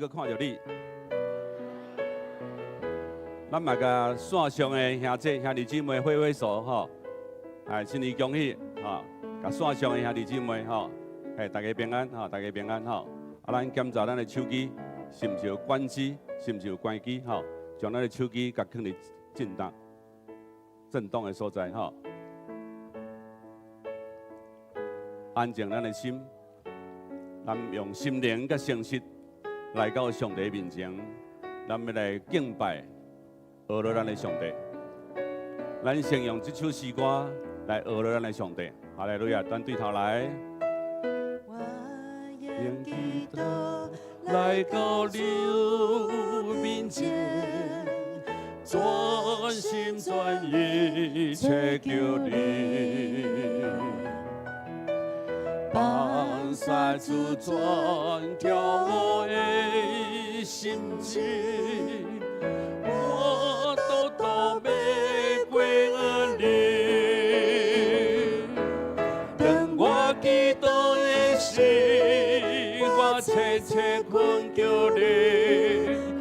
閣看著你。咱嘛共線上的兄弟兄弟姊妹揮揮手吼，哎，新年恭喜吼！共線上的兄弟姊妹吼，嘿，大家平安吼，大家平安吼。啊，咱檢查咱的手機是毋是有關機，是毋是有關機吼？將咱的手機共囥佇震動、震動的所在吼。安靜咱的心，咱用心靈佮誠實來到上帝面前，咱欲來敬拜、阿羅咱的上帝。咱先用這首詩歌來阿羅咱的上帝。哈利路亞！咱對頭來。我用祈禱來到你面前，全心全意請求你，放下主轉調我的心志，我都都欲歸你。當我祈禱的時，我切切懇求你，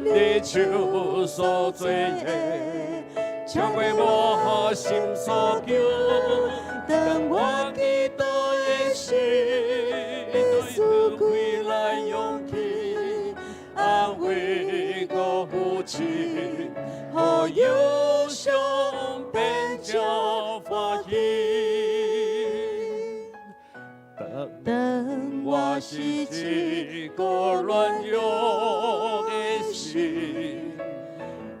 你手所做的，超過我心所求。當我祈禱的時，你賜開來勇氣，安慰閣扶持，予憂傷變成歡喜。當我是一個軟弱的心，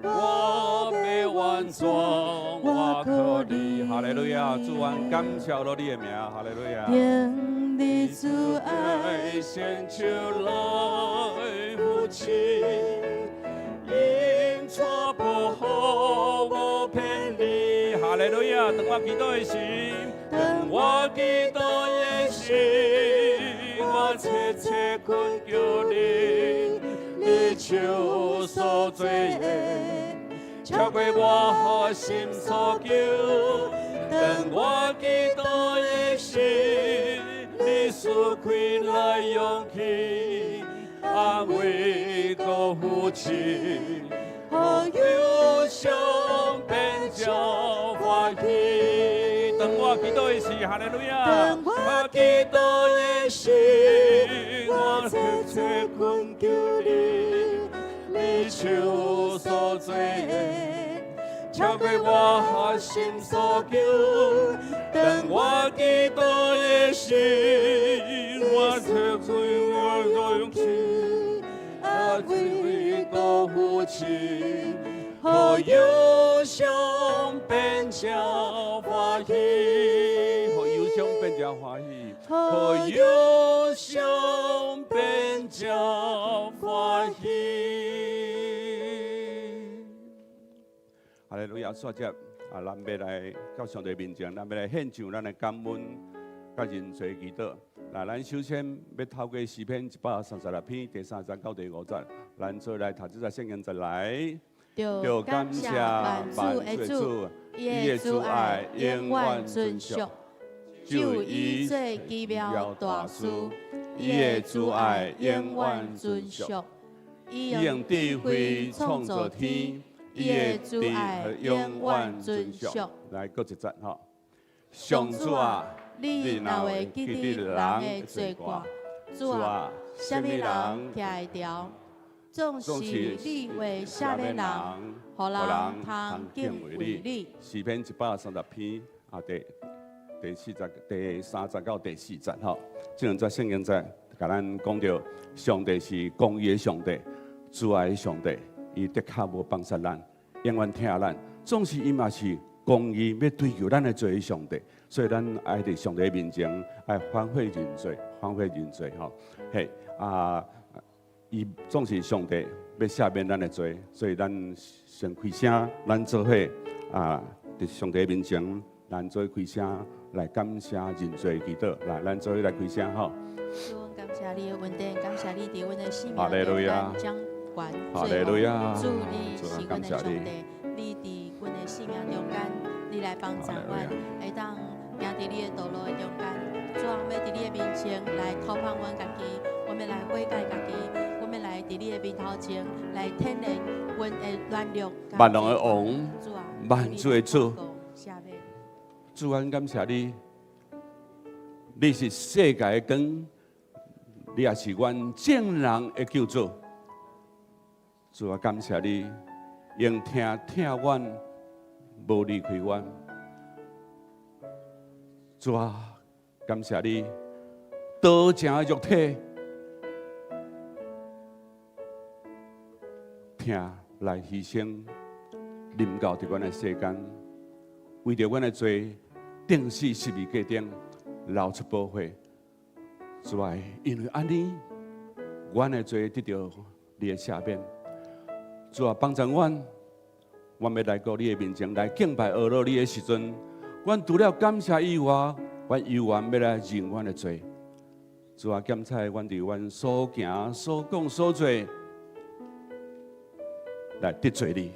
我欲完全倚靠你。哈利路亞，主，阮感謝了你的名，哈利路亞。用你慈愛愛伸手來扶持，因帶步予我偏離。哈利路亞，當我祈禱的時，當我祈禱的時，我切切懇求你，你手所做的，超過我心所求。當我祈禱的時，你賜開來勇氣，安慰閣扶持，予憂傷變成歡喜。當我祈禱的時，哈利路亞！當我我祈禱的時，我切切懇求你，你手所做的，超過我心所求。當我祈禱的時，我切切我勇氣，安安慰慰閣扶持，予憂傷變成歡喜，予憂傷變成歡喜，予憂傷變成歡喜。哈利路亞，煞接啊，咱欲來到上帝面前，咱欲來獻上咱的感恩佮認罪祈禱。來，咱首先欲透過詩篇136篇第三節到第五節，咱做來讀這節聖經節來。著感謝萬主的主，伊的慈愛永遠存續，只有伊做奇妙大事，伊的慈愛永遠存續。伊伊用智慧創造天，伊的慈愛永遠存續。來，閣一節吼。上主啊，你若會記得人的罪過，主啊，啥物人徛會牢？總是你會赦免人，予人通敬畏你。詩篇130篇啊，第四節、第三節到第四節吼，這兩節聖經節共咱講著，上帝是公義的上帝，慈愛的上帝，伊的確無放殺咱，永遠疼咱。總是伊嘛是公義，欲追究咱的罪的上帝，所以咱愛佇上帝面前愛反悔認罪，反悔認罪吼。嘿啊，伊總是上帝欲赦免咱的罪，所以咱先開聲，咱做伙啊，佇上帝面前，咱做伙開聲來感謝認罪祈禱，來，咱做伙來開聲吼。主，感謝你的恩典，感謝你佇阮的生命哈利路中亞間掌權哈利路亞主，你是阮的上感謝帝，你佇阮的生命中間，你來幫助阮，會當行佇你的道路的中間。主啊，欲佇你的面前來投放阮家己，阮欲來悔改家己，阮欲來佇你的面頭前來坦然阮的軟弱。萬王的王，主啊，萬主的主，赦免。主，阮感謝你，你是世界的光，你也是阮眾人的救主。主啊，感謝你，用疼疼阮，無離開阮。主啊，感謝你，道成的肉體，疼來犧牲，臨到佇阮的世間，為著阮的罪，釘死十字架頂，流出寶血。主啊，因為按呢，阮的罪得著你的赦免。主啊，幫助阮，阮欲來到你的面前來敬拜阿羅你的時陣，阮除了感謝以外，阮猶原欲來認阮的罪。主啊，檢查阮佇阮所行、所講、所做，來得罪你。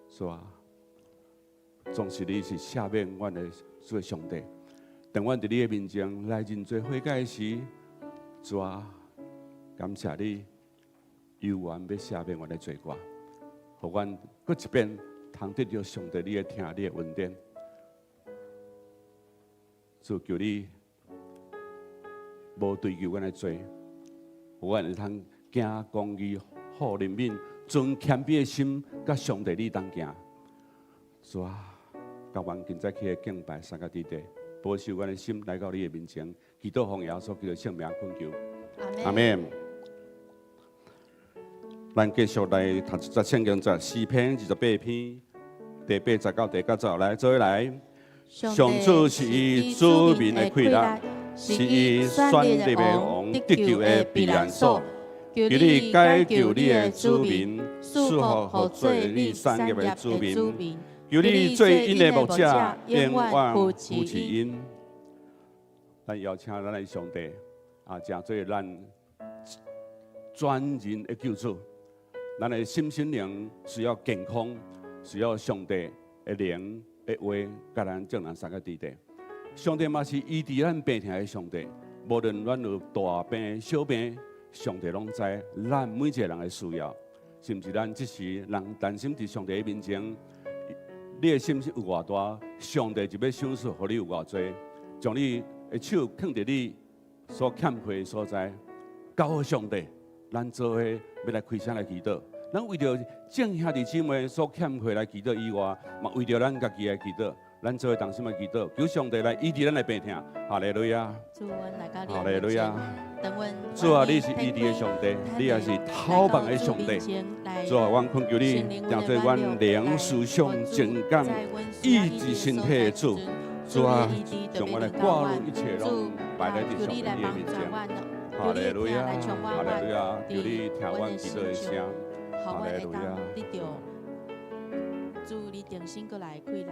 主啊，總是你是赦免阮的主的上帝。當阮佇你的面前來認罪悔改時，主啊，感謝你，猶原欲赦免阮的罪過，予阮閣一遍通得著上帝你的疼、你的恩典。主，求你無追究阮的罪，予阮會通行公義、好憐憫、存謙卑的心，佮上帝你同行。主啊，共阮今早起來敬拜三個弟弟，保守阮的心來到你的面前，祈禱奉耶穌基督聖名懇求，阿們。咱繼續來讀一節聖經節，詩篇28篇第八節到第九節，來做伙來。上主是伊子民的氣力，是伊選立的王得救的避難所。求你解救你的子民，賜福予做你產業的子民。求你做𪜶的牧者，永遠扶持𪜶。咱邀請咱的上帝啊，成做咱專人的救主。咱的心心靈需要健康，需要上帝的靈的話，佮咱眾人三個弟弟。上帝嘛是醫治咱病痛的上帝，無論咱有大病小病，上帝攏知咱每一個人的需要，甚至咱這時人擔心佇上帝的面前，你的信心有偌大，上帝就欲賞賜予你有偌濟，將你的手囥佇你所欠缺的所在，交予上帝。咱做伙欲來開聲來祈禱，咱為著眾兄弟姊妹所欠缺來祈禱以外，嘛為著咱家己來祈禱。咱做伙同心來祈禱，求上帝來醫治咱的病痛。哈利路亞！哈利路亞！主啊，你是醫治的上帝，你也是透望的上帝。主啊，阮懇求你，定做阮靈思想情感意志身體的主。主啊，將阮的掛慮一切攏擺佇上帝的面前。哈利路亞，哈利路亞，求你聽阮祈禱的聲。哈利路亞。主，你重新閣來開力，予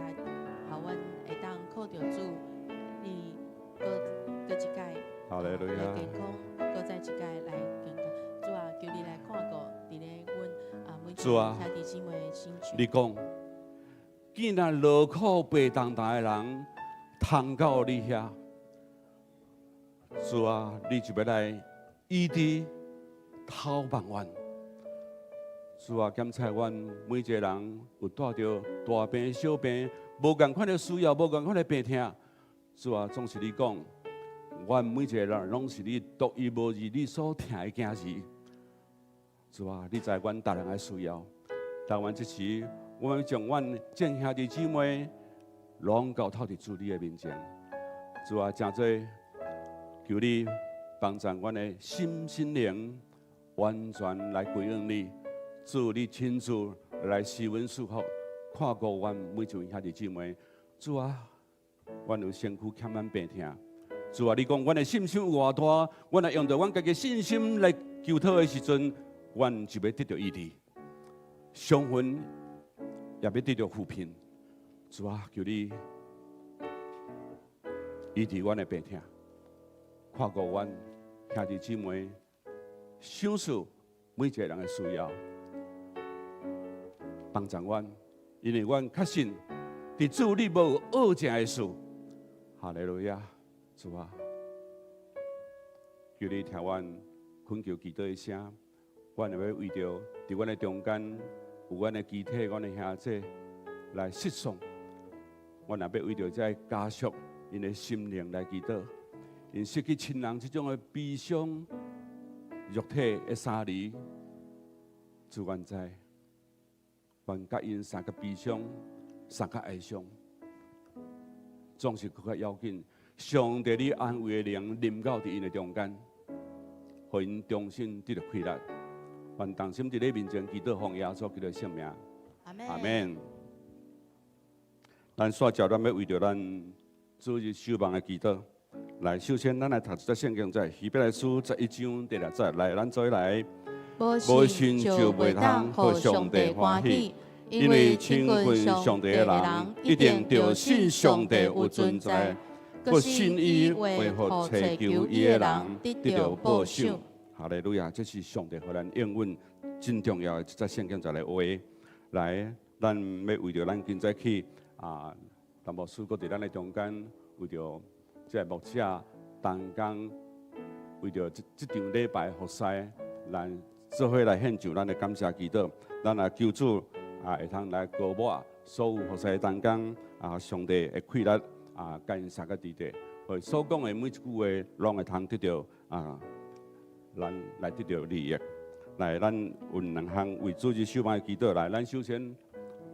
阮會當靠著主，你閣閣一擺哈利路亞來健康，閣再一擺來健康。主啊，求你來看顧佇咧阮啊每一個主啊兄弟姊妹的身軀。你講，見若勞苦背重擔的人，通到你遐。主啊，你就欲來醫治、透望阮。主啊，檢查阮每一個人有帶著大病小病，無仝款的需要，無仝款的病痛。主啊，總是你講，阮每一個人攏是你獨一無二、你所疼的囝兒。主啊，你知阮逐人的需要。但阮這時，我們將阮眾兄弟姊妹攏交託佇主你的面前。主啊，誠做求你幫助阮的心心靈完全來歸向你。主，你親自來施恩賜福，看顧阮每一位兄弟姊妹。主啊，阮有身軀欠咱病痛。主啊，你講阮的信心有偌大，阮若用著阮家己信心來求討的時陣，阮就欲得著醫治。相反，也欲得著撫平。主啊，求你醫治阮的病痛，看顧阮兄弟姊妹，賞賜每一個人的需要，幫助阮，因為阮確信，佇主你無惡正的事。哈利路亞，主啊，求你聽阮懇求祈禱的聲，阮會欲為著佇阮的中間有阮的肢體、阮的兄弟來失喪，阮也欲為著這个家屬𪜶的心靈來祈禱，𪜶失去親人這種的悲傷、肉體的相離，主阮知，阮佮𪜶相佮悲傷、相佮哀傷，總是閣較要緊。上帝，你安慰的靈臨到佇𪜶的中間，予𪜶重新得著氣力。願同心佇你面前祈禱，奉耶穌基督的聖名。阿門。咱煞接咱欲為著咱主日守望的祈禱。來，首先咱來讀一節聖經，在希伯來書11章第6節。來，咱做伙來。無信就袂當予上帝歡喜，因為親近上帝的人，一定著信上帝有存在，閣信伊會予尋求伊的人得著報賞。哈利路亞！這是上帝予咱應允真重要的一節聖經節的話。來，咱欲為著咱今早起啊，陳牧師閣佇咱的中間，為著這個牧者同工，為著這這場禮拜服侍，咱做伙來獻上咱的感謝祈禱。咱來求主啊，會通來膏抹所有服侍的同工啊，上帝的氣力啊，佮𪜶相佮佇咧，予所講的每一句話，攏會通得著啊，咱來得著利益。來，咱有兩項為主日守望的祈禱。來，咱首先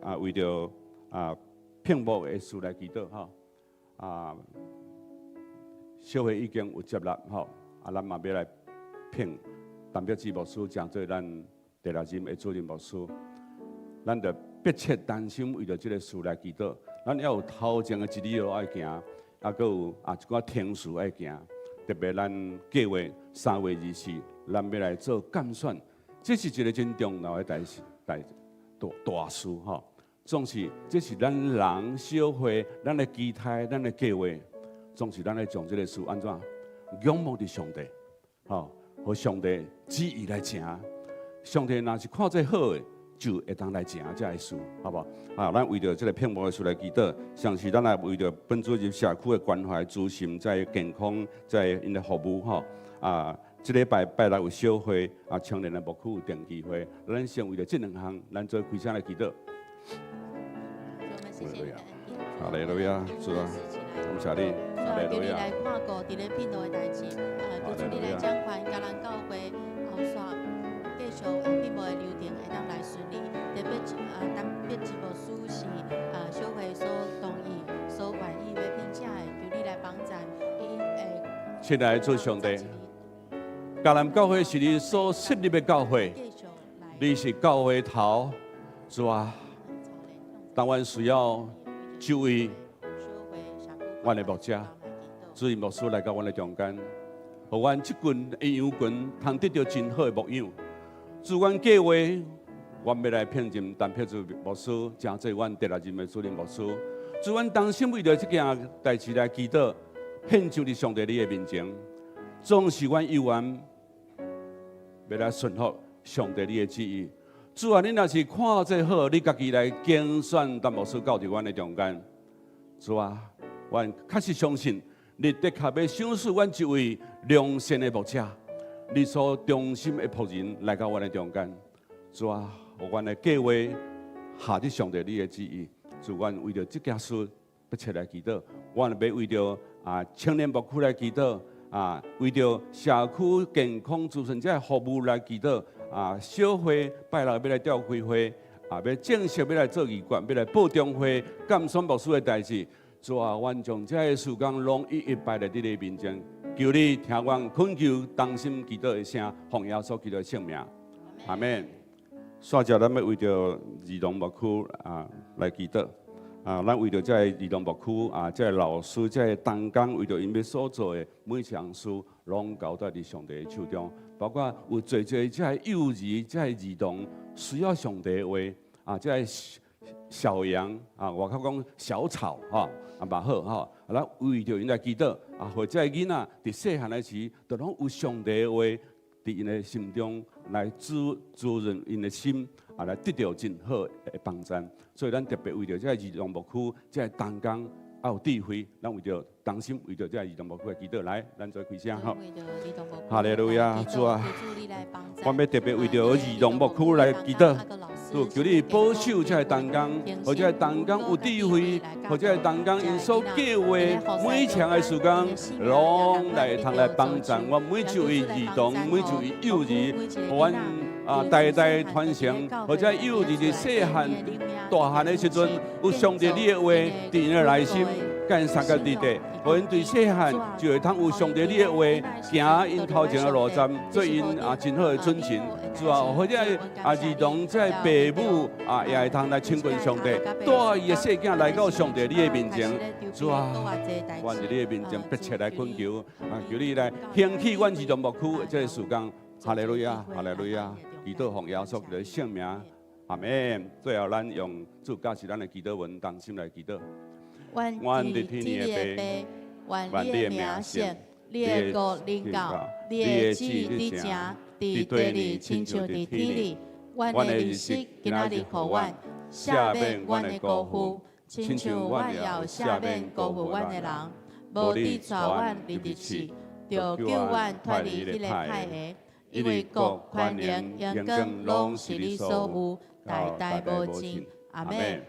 啊，為著啊聘牧的事來祈禱吼。啊，小會已經有接納吼，啊，咱嘛欲來聘陳碧芝牧師，成做咱第六任的主任牧師。咱著迫切擔心為著這个事來祈禱。咱猶有頭前的一里路愛行，啊，閣有啊一寡程序愛行。特別咱計劃3月24，咱欲來做監選，這是一个真重要的代事代大大事吼。總是這是咱人小會、咱的期待、咱的計劃，總是咱來將這个事按怎仰望佇上帝，吼，予上帝旨意來成。上帝若是看這好的，就會當來成這个事，好無？啊，咱為著這个聘牧的事來祈禱，同時咱也為著本主任社區的關懷、諮詢，在健康、在𪜶的服務，吼。啊，這禮拜拜六有小會，啊，青年的牧區有定期會，咱先為著這兩項，咱做開聲來祈禱。哈利路亞，主啊，感謝你，哈利路亞。來看顧佇咧聘牧的代誌，求主你來掌權，佮咱教會後續繼續聘牧的流程會當來順利。特別啊，陳碧芝牧師是啊小會所同意、所願意欲聘請的，求你來幫贊伊會。親愛的主上帝，迦南教會是你所設立的教會，你是教會頭，主啊，當阮需要這位阮的牧者，主任牧師來到阮的中間，予阮這群的羊群通得著真好的牧養。主，阮計劃，阮欲來聘任陳碧芝牧師，成做阮第六任的主任牧師。主，阮同心為著這件代誌來祈禱，獻上佇上帝你的面前，總是阮猶原欲來順服上帝你的旨意。主啊，你若是看這好，你家己來揀選陳牧師到佇阮的中間。主啊，阮確實相信你的確欲賞賜阮一位良善的牧者，你所忠心的僕人來到阮的中間。主啊，予阮的計劃合佇上帝你的旨意。主，阮為著這件事迫切來祈禱，阮欲為著啊青年牧區來祈禱，啊為著社區健康諮詢這服務來祈禱，啊小會拜六欲來召開會，啊欲正式欲來做議決，欲來報中會監選牧師的代誌。主啊，阮將這个事工攏一一擺佇你的面前，求你聽阮懇求、同心祈禱的聲，奉耶穌基督的聖名，阿門。煞接咱欲為著兒童牧區啊來祈禱，啊，咱為著這个兒童牧區啊，這个老師、這个同工，為著𪜶欲所做的每一項事，攏交託佇上帝的手中。包括有濟濟這个幼兒、這个兒童需要上帝的話，啊，這个小羊啊，外口講小草吼，啊嘛好吼，啊，咱為著𪜶來祈禱，啊，予這个囡仔佇細漢的時，就攏有上帝的話佇𪜶的心中來滋滋潤𪜶的心，啊，來得著真好的幫贊。所以咱特別為著這个兒童牧區、這个同工，啊，啊有智慧，咱為著同心，為著這兒童牧區來祈禱，來，咱做開聲吼。哈利路亞，主啊，我欲特別為著兒童牧區來祈禱，主求你保守這个同工，予這个同工有智慧，予這个同工𪜶所計劃每場的時間，攏來通來幫助阮每一位兒童，每一位幼兒，予阮啊代代傳承，予這幼兒佇細漢大漢的時陣，有上帝你的話佇𪜶的內心，佮𪜶相佮佇底，予𪜶對細漢就會通有上帝你的話，行𪜶頭前的路站，做𪜶啊真好的準繩。主啊，予這啊兒童這父母啊也會通來親近上帝，帶伊的細囝來到上帝你的面前。主啊，阮佇你的面前迫切來懇求，啊，求你來興起阮兒童牧區這個事工。哈利路亞，哈利路亞，祈禱奉耶穌基督的聖名，阿門。最後，咱用主教示咱的祈禱文，同心來祈禱。阮佇天的父，願你的名聖，你的國臨到，你的旨意成，佇地裡親像佇天裡。阮的日食今仔日予阮，赦免阮的辜負，親像阮也有赦免辜負阮的人。無得帶阮入去試，著救阮脫離彼个歹的。因為國、權能、榮光，攏是你所有，代代無盡。阿門。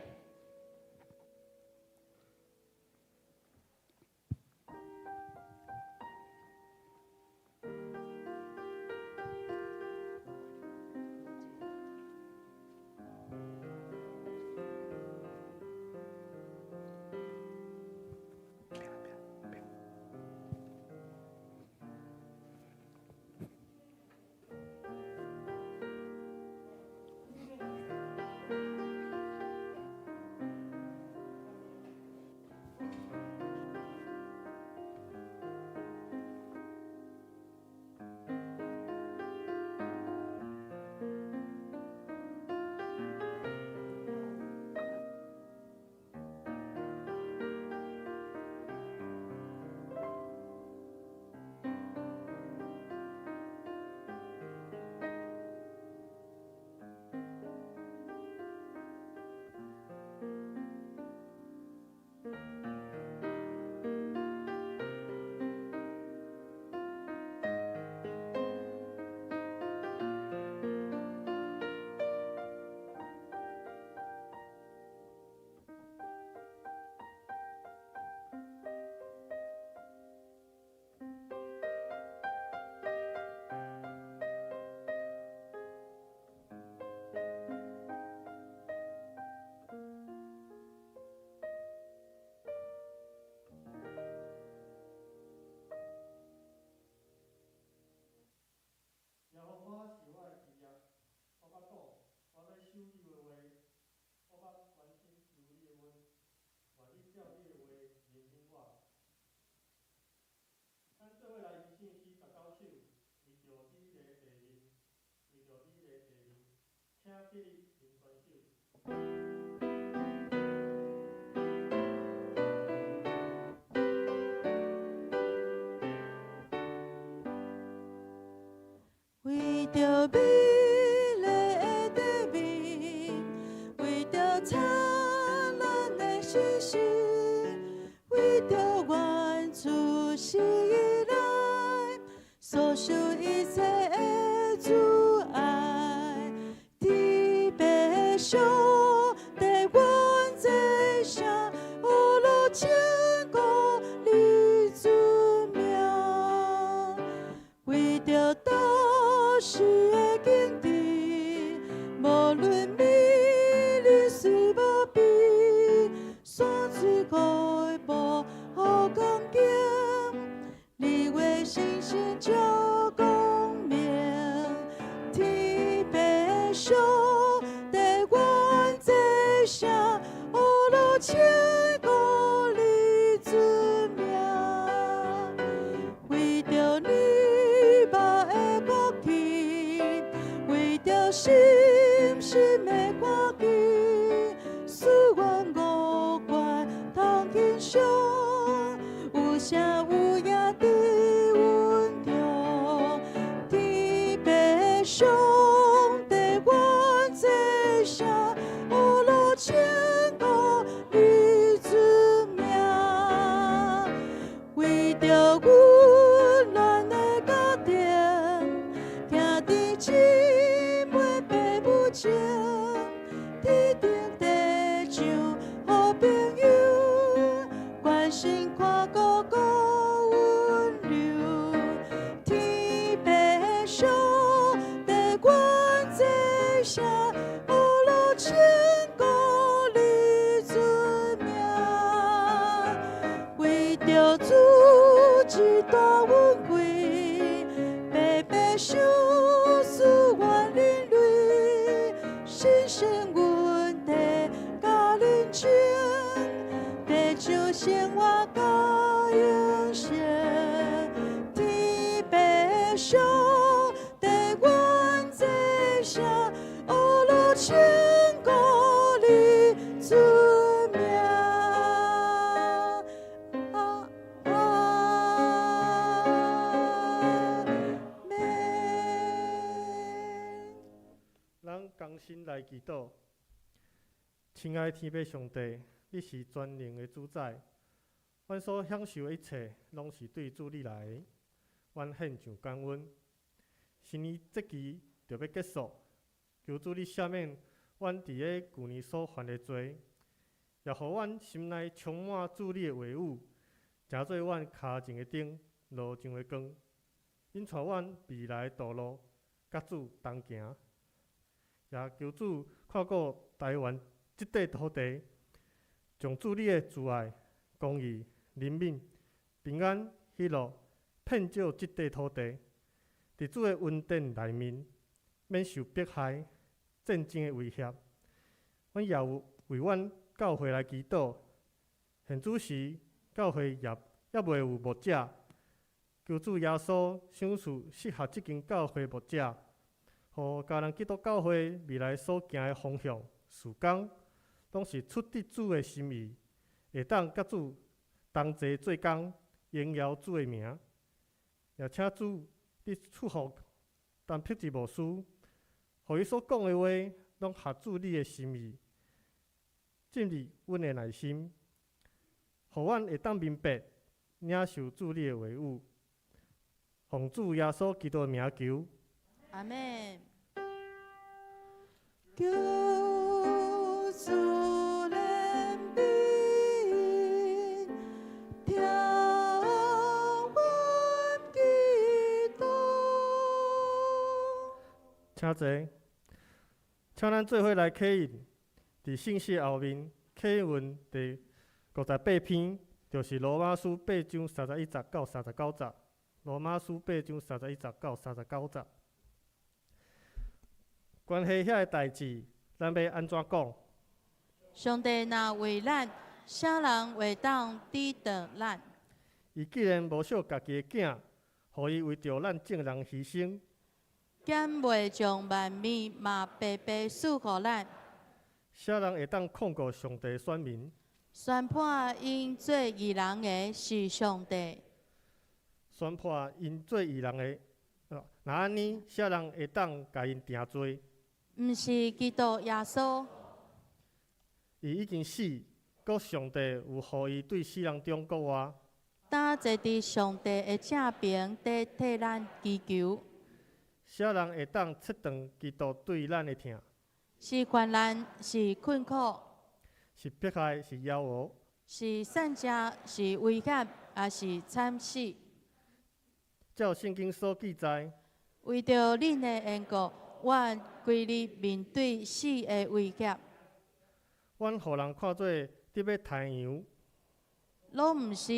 耶和華是我的基業，我捌講，我欲守你的話，我欲專心求你的恩，願你照你的話提醒我。咱做伙來欣賞詩19首，為著美麗的面，為著美麗的面，請起立林傳手。為著美麗的地面，為著燦爛的星星，為著阮出世以來所受一切的阻礙，特別上帝阮這聲，呵咾千古你尊名，為著大時的堅持，無論美麗雖無比，山水生活到永生，天父上帝阮这声，学落称呼你尊名。阿们。咱同心来祈祷，亲爱的天父上帝，你是全能的主宰，阮所享受的一切，拢是对主你来的。阮献上感恩。新年节期就欲结束，求主你赦免阮伫咧旧年所犯的罪，也予阮心内充满主你的话语，成做阮跤前的灯，路上的光，引带阮未来的道路，佮主同行。也求主看顾台湾这块土地，将主你的慈爱、公义、怜悯、平安、喜乐，遍照这块土地。伫主的恩典内面，免受迫害、战争的威胁。阮也有为阮教会来祈祷。现此时，教会也犹未有牧者，求主耶稣赏赐适合这间教会牧者，予嘉南基督教会未来所行的方向、事工，拢是出自主的心意，会当佮主同齐做工，荣耀主的名。也请主你赐福陈柏志牧师，予伊所讲的话，拢合主你的心意，进入阮的内心，予阮会当明白领受主你的话语。奉主耶稣基督的名求。阿们。求主怜悯，听阮祈祷。请坐，请咱做伙来启印，伫信息后面启印第58篇，就是罗马书8章31节到39节。罗马书8章31节到39节。关系遐个代志，咱欲按怎讲？上帝若为咱，啥人会当抵挡咱？伊既然无惜家己的囝，予伊为著咱众人牺牲，敢袂将万物嘛白白赐予咱？啥人会当控告上帝选民？宣判𪜶做义人的是上帝。宣判𪜶做义人的，若按呢，啥人会当共𪜶定罪？毋是基督耶稣。伊已经死，阁上帝有予伊对死人中复活。今坐伫上帝的正边，伫替咱祈求。啥人会当切断基督对咱的疼？是患难，是困苦，是迫害，是枵饿，是散食，是危险，抑是惨死？照圣经所记载，为著恁的缘故，阮规日面对死的威胁。阮予人看做得欲刣羊。拢毋是，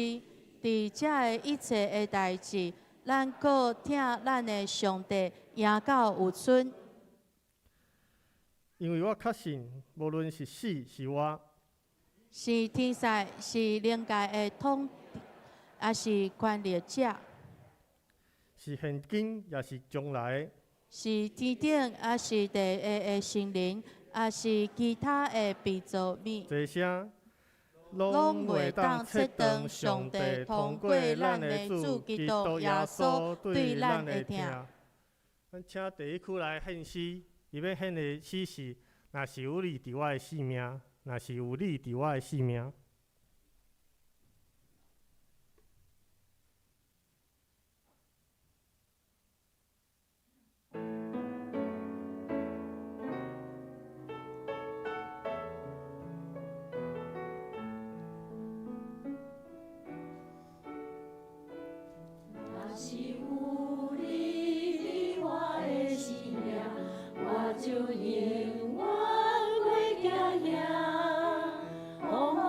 伫遮的一切的代志，咱靠疼咱的上帝赢到有剩。因为我确信，无论是死是活，是天使，是灵界的统，抑是权力者，是现今抑是将来，是天顶抑是地下的神灵，抑是其他的被造物，这些拢袂当切断上帝通过咱的主基督耶稣对咱的疼。咱请第一区来献诗，伊欲献的诗是：若是有你伫我的生命，若是有你伫我的生命。若是有你伫我的生命，我就永远袂惊吓。风雨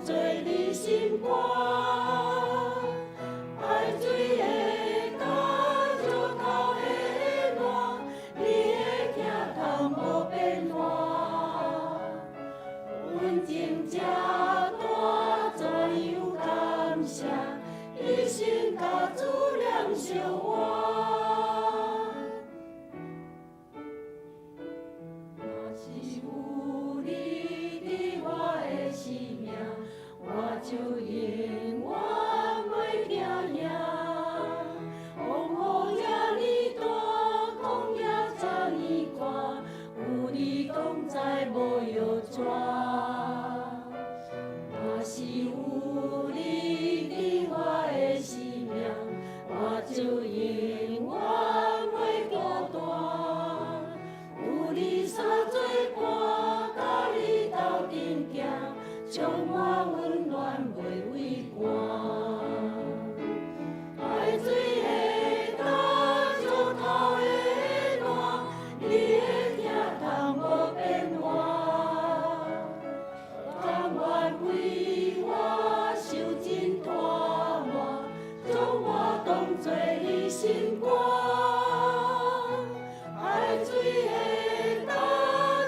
當做你心肝。海水的焦，石頭的爛，你的疼痛無變化。恩情這大，怎樣感謝？一生共主兩相活。若是有你佇我的生命，我就永遠袂驚嚇。風雨這呢大，曠野這呢寒，有你同在無搖逝。若是有你佇我的生命，我就永遠袂孤單。有你相做伴，佮你鬥陣行，充滿溫暖袂畏寒。海水的焦，石頭的爛，你的疼痛無變化。甘願為我受盡拖磨，將我當作你心肝。海水的焦，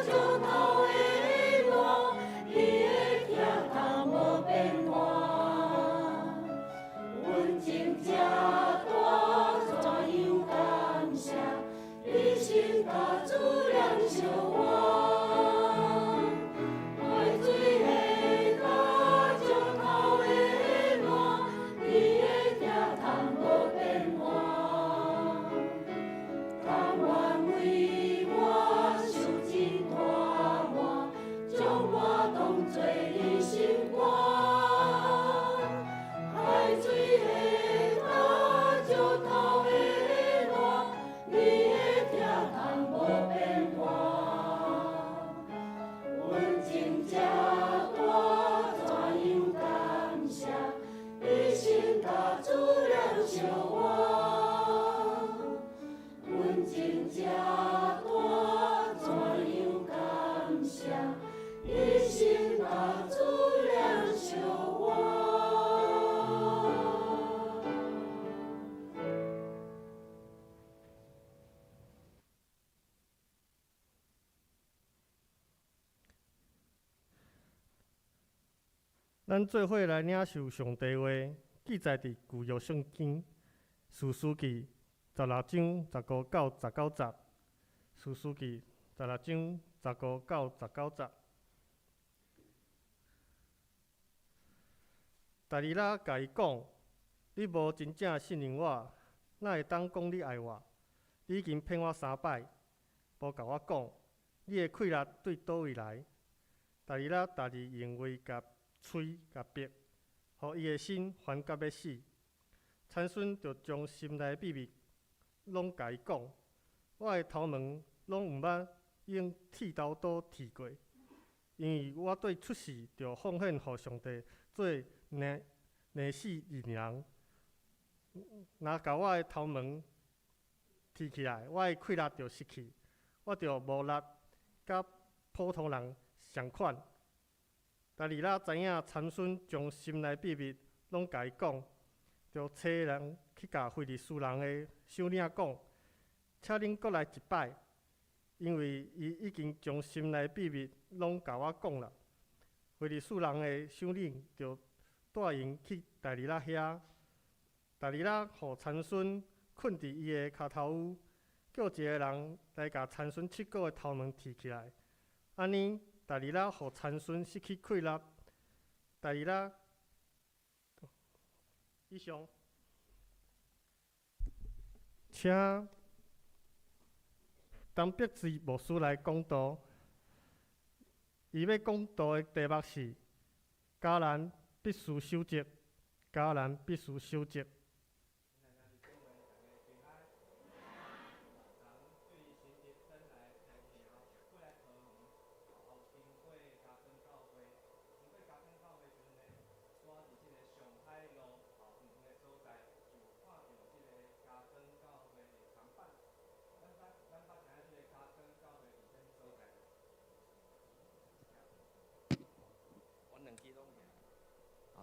石頭的爛，你的疼痛無變化。恩情這大，怎樣感謝？一生共主兩相活。海水的焦，石頭的爛，你的疼痛無變化。甘願為我受盡拖磨，將我當作你心肝。海水的焦，石頭的爛，你的疼痛無變化。恩情這大，怎樣感謝？一生共主兩相活。恩情這大，怎樣感謝？一生共主兩相活。咱做伙來領受上帝話，記載佇舊約聖經士師記16章15到19節。士師記16章15到19節。大利拉共伊講：你無真正信任我，哪會當講你愛我？你已經騙我三擺，無共我講，你的氣力對佗位來？大利拉逐日用話共催共逼，予伊的心煩甲欲死。參孫就將心內秘密攏共伊講：我的頭毛攏毋捌用剃頭刀剃過，因為我對出世就奉獻予上帝做拿細耳人。若共我的頭毛剃起來，我的氣力就失去，我就無力佮普通人仝款。大利拉知影參孫將心內秘密攏共伊講，就差人去共非利士人的首領講，請恁閣來一擺，因為伊已經將心內秘密攏共我講啦。非利士人的首領就帶𪜶去大利拉遐，大利拉予參孫睏佇伊的跤頭趺，叫一个人來共參孫七個的頭毛剃起來，按呢，大利拉予參孫失去氣力。大利拉，以上，請陳碧芝牧師來講道。伊欲講道的題目是：迦南必須守則，迦南必須守則。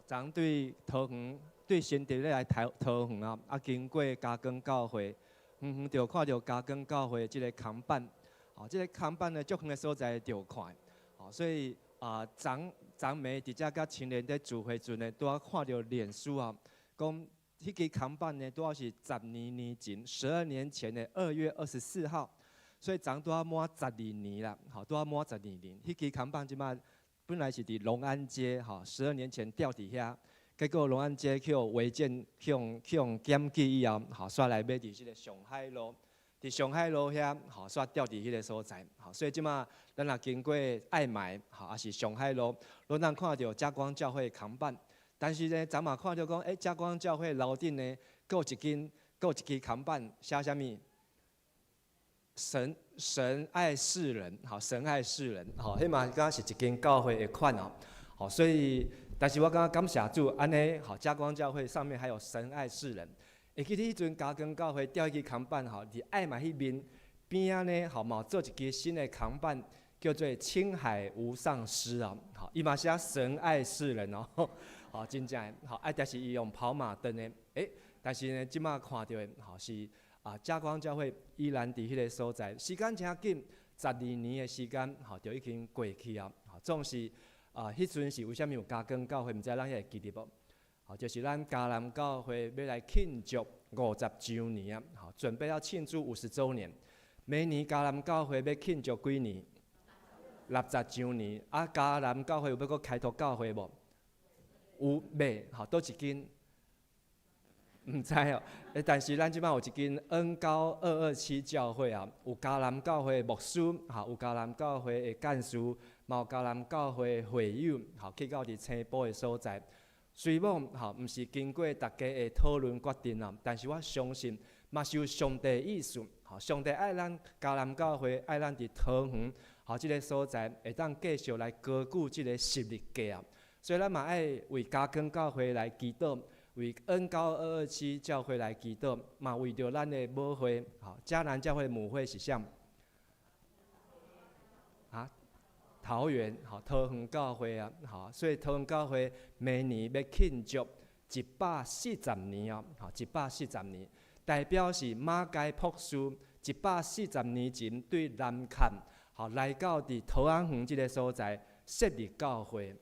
昨對桃園對新竹咧來桃園啊，啊經過嘉光教會，遠遠就看著嘉光教會這个看板，哦，這个看板呢，足遠的所在就看，哦，所以啊，昨昨暝佇遮佮青年咧聚會陣呢，拄仔看著臉書啊，講彼支看板呢，拄仔是12年前，12年前的2月24號，所以昨拄仔滿十二年啦，吼，拄仔滿十二年，彼支看板這擺本來是佇龍安街，吼，12年前吊佇遐，結果龍安街去予違建，去予檢舉以後，吼，煞來買佇這个上海路，佇上海路遐，吼，煞吊佇彼个所在，吼，所以這擺咱若經過愛買，吼，抑是上海路，攏通看著嘉光教會看板。但是呢，昨嘛看著講，欸，嘉光教會樓頂呢，閣有一間，閣有一支看板，寫啥物？神愛世人，吼，神愛世人，吼，彼嘛敢是一間教會的款哦，吼，所以，但是我感覺感謝主，按呢，吼，嘉光教會上面還有神愛世人。會記得彼陣嘉光教會吊彼支看板，吼，佇愛麥彼面邊仔呢，吼，嘛做一支新的看板，叫做青海無上師哦，吼，伊嘛寫神愛世人哦，吼，真正的，吼，啊，但是伊用跑馬燈的，欸，但是呢，這擺看著的，吼是。啊，嘉光教會依然佇彼个所在，時間誠緊，十二年的時間，吼，就已經過去啊。總是啊，彼陣是為啥物有嘉光教會？毋知咱會記得無？吼，就是咱迦南教會欲來慶祝50週年啊，吼，準備要慶祝50週年。明年迦南教會欲慶祝幾年？60週年。啊，迦南教會有欲閣開拓教會無？有未？吼，佗一間？毋知哦，欸，但是咱這擺有一間恩膏227教會啊，有迦南教會牧師，吼，有迦南教會的幹事，嘛有迦南教會會友，吼，去到佇青埔的所在。雖罔吼，毋是經過大家的討論決定啊，但是我相信嘛是有上帝的意思，吼，上帝愛咱迦南教會，愛咱佇桃園，吼，這个所在會當繼續來高舉這个十字架啊，所以咱嘛愛為嘉光教會來祈禱。為恩膏227教會來祈禱，嘛為著咱的母會，吼，迦南教會母會是啥？啊，桃園，吼，桃園教會啊，吼，所以桃園教會明年欲慶祝140年哦，吼，一百四十年，代表是馬偕博士一百四十年前對南崁，吼，來到佇桃園這个所在設立教會。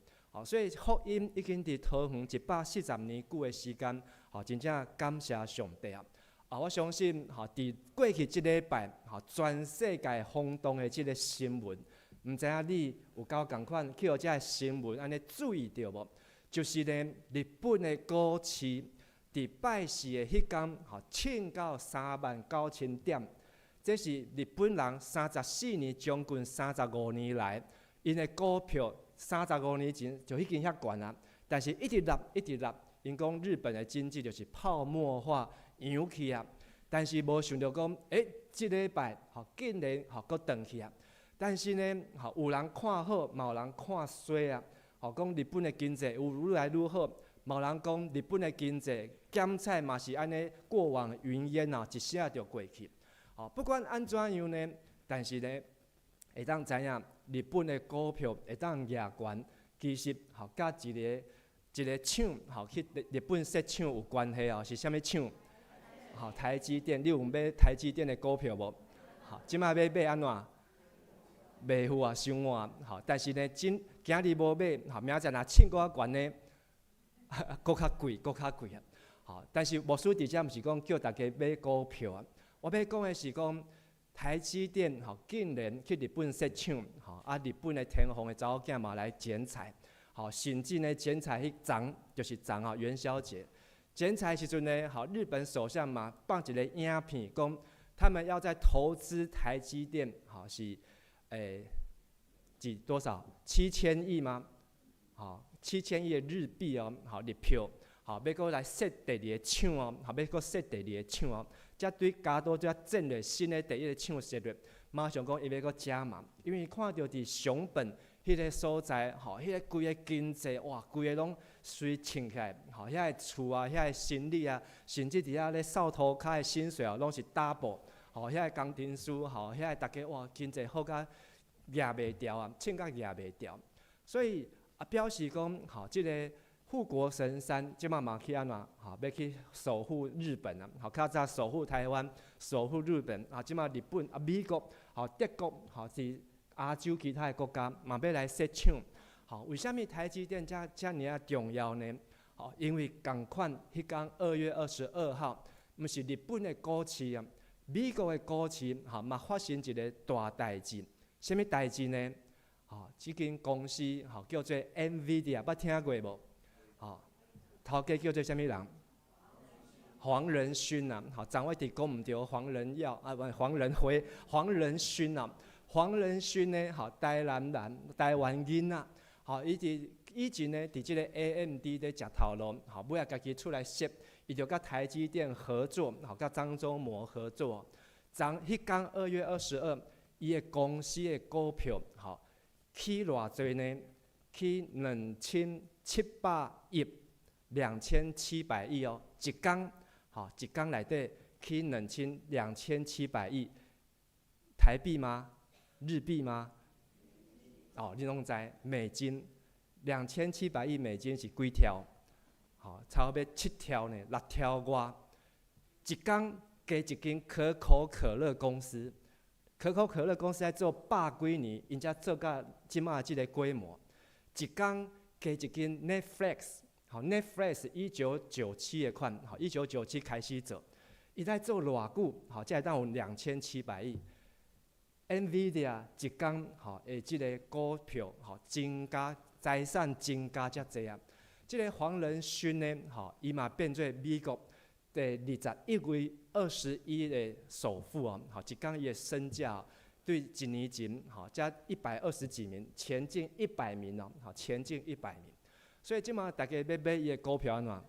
所以福音已經佇桃園140年久的時間，吼，真正感謝上帝啊！啊，我相信，吼，佇過去這禮拜，吼，全世界轟動的這个新聞，毋知影你有佮我仝款去予這个新聞按呢注意著無？就是呢，日本的股市佇拜四的彼工，吼，衝到39,000點，這是日本人34年將近35年來，𪜶的股票。35年前就已經遐懸啊，但是一直落，一直落。𪜶講日本的經濟就是泡沫化，揚起啊。但是無想著講，欸，這禮拜吼竟然吼閣轉去啊。但是呢，吼有人看好，嘛有人看衰啊。吼講日本的經濟有愈來愈好，嘛有人講日本的經濟減產嘛是按呢過往雲煙啊，一下就過去。吼不管按怎樣呢，但是呢，會當知影。日本的股票會當額懸，其實吼佮一个一个廠吼去日本設廠有關係哦，是啥物廠？吼台積電，你有買台積電的股票無？吼，這擺欲買按怎？袂赴啊，傷晚吼。但是呢，今今日無買，吼，明仔載若衝閣較懸呢，閣較貴，閣較貴啊！吼，但是牧師佇遮毋是講叫大家買股票啊，我欲講的是講。台積電吼竟然去日本設廠，吼啊！日本的天皇的查某囝嘛來剪彩，吼甚至呢剪彩彼昨就是昨啊元宵節，剪彩時陣呢，吼日本首相嘛放一个影片，講他們要在投資台積電，吼是欸幾多少7000億嗎？吼7000億的日幣哦，吼日票，吼欲閣來設第二个廠哦，吼欲閣設第二个廠哦。才對加多這戰略新的第一个廠設立，馬上講伊欲閣加碼，因為看著佇熊本彼个所在，吼，彼个規个經濟，哇，規个攏隨衝起來，吼，遐个厝啊，遐个生理啊，甚至佇遐咧掃塗跤的薪水哦，攏是 double，吼，遐个工程師，吼，遐个逐家哇，經濟好甲攑袂牢啊，衝甲攑袂牢，所以啊，表示講，吼，這个。護國神山，這馬嘛去按怎？吼，欲去守護日本啊！吼，較早守護台灣，守護日本啊！這馬日本啊，美國，吼，德國，吼，是亞洲其他的國家嘛欲來設廠。吼，為啥物台積電遮遮爾仔重要呢？吼，因為仝款，彼工2月22號，毋是日本的股市啊，美國的股市，吼嘛發生一个大代誌。啥物代誌呢？吼，這間公司吼叫做 NVIDIA，捌聽過無？吼，頭家叫做啥物人？黃仁勳啊，吼，昨我一直講毋著黃仁耀啊，毋黃仁輝、黃仁勳啊，黃仁勳呢，吼，台南人，台灣囡仔，吼，伊佇以前呢，佇這个 AMD 咧食頭路，吼，尾仔家己出來設，伊就佮台積電合作，吼，佮張忠謀合作。昨彼工2月22，伊的公司的股票，吼，起偌濟呢？起2700億，2700億哦，一工，吼，一工內底起2700億台幣嗎？日幣嗎？哦，你攏知，美金，2700億美金是幾兆？吼，差不多七兆呢，六兆外。一工加一間可口可樂公司，可口可樂公司愛做百幾年，𪜶才做到這馬這个規模。一工加一間 Netflix，吼，Netflix 1997的款，吼，1997開始做，伊在做偌久，吼，才會當有2700億。NVIDIA 一工吼，的這个股票吼，增加財產增加遮濟啊！這个黃仁勳呢，吼，伊嘛變做美國第21位21的首富哦，吼，一工伊的身價對一年前吼，才120幾名，前進100名哦，吼，前進100名。所以這馬大家欲買伊的股票按怎？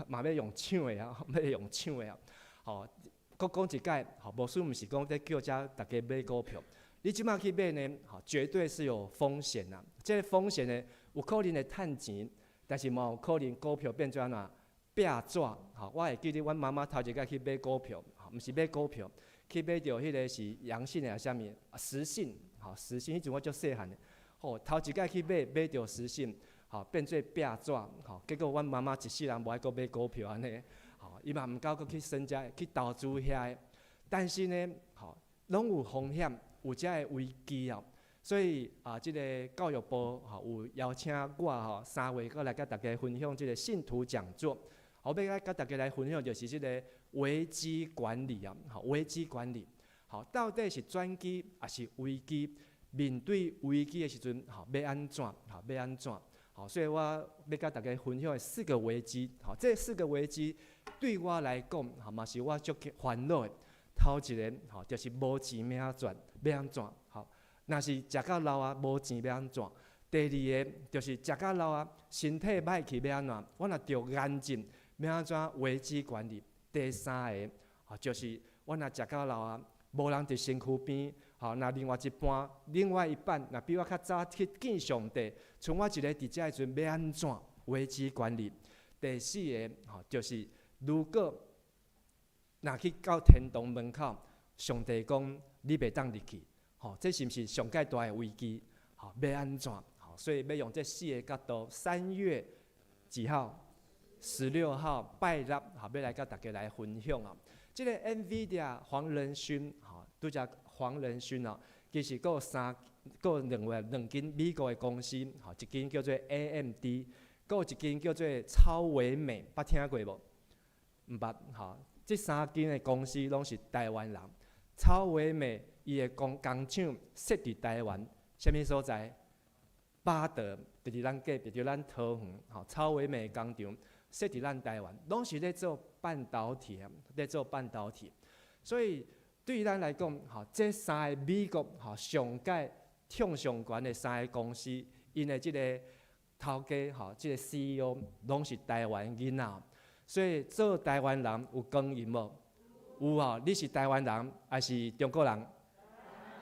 嘛欲用搶的啊，欲用搶的啊，吼。閣講一擺，吼，牧師毋是講咧叫遮大家買股票，你這馬去買呢，吼，絕對是有風險啊。這个風險呢，有可能會趁錢，但是嘛有可能股票變做按怎壁紙。吼，我會記得阮媽媽頭一擺去買股票，吼，毋是買股票，去買著彼个是陽信的抑啥物？實信，吼，實信，彼陣我足細漢的，吼，頭一擺去買，買著實信，吼，變做壁紙，吼，結果阮媽媽一世人無愛閣買股票按呢。吼，伊嘛毋敢閣去參加去投資遐个，但是呢，吼，攏有風險，有遮个危機哦。所以啊，這个教育部吼有邀請我吼3月閣來佮大家分享這个信徒講座。我欲來佮大家來分享就是這个危機管理啊，吼，危機管理，好，到底是轉機抑是危機？面對危機的時陣，吼，欲按怎？吼，欲按怎？好，所以我欲佮大家分享的四個危機，好，這四個危機對我來講，吼嘛是我足煩惱的。頭一个，吼，就是無錢欲按怎，欲按怎？吼，若是食到老啊，無錢欲按怎？第二个就是食到老啊，身體歹去欲按怎？我若著癌症，欲按怎危機管理？第三个，吼，就是我若食到老啊，無人佇身軀邊。吼，若另外一半，另外一半，若比我較早去見上帝，賰我一个佇遮的時陣，欲按怎危機管理？第四个，吼，就是如果若去到天堂門口，上帝講你袂當入去，吼，這是毋是上蓋大的危機？吼，欲按怎？吼，所以欲用這四个角度，3月幾號？16號拜六，吼，欲來佮大家來分享啊。這个 NVIDIA 黃仁勳，吼，拄才黃仁勳哦，其實閣有三、閣有兩位兩間美國的公司，吼，一間叫做 AMD，閣有一間叫做超微美，捌聽過無？毋捌，吼。這三間的公司攏是台灣人。超微美伊的工廠設佇台灣，啥物所在？八德，就佇咱隔壁，就咱桃園，吼，超微美的工廠設佇咱台灣，攏是咧做半導體啊，咧做半導體，所以。對咱來講，吼，這三個美國吼上蓋創上懸的三個公司，𪜶的這个頭家吼，這个 CEO 攏是台灣囡仔，所以做台灣人有光榮無？有吼，你是台灣人抑是中國人？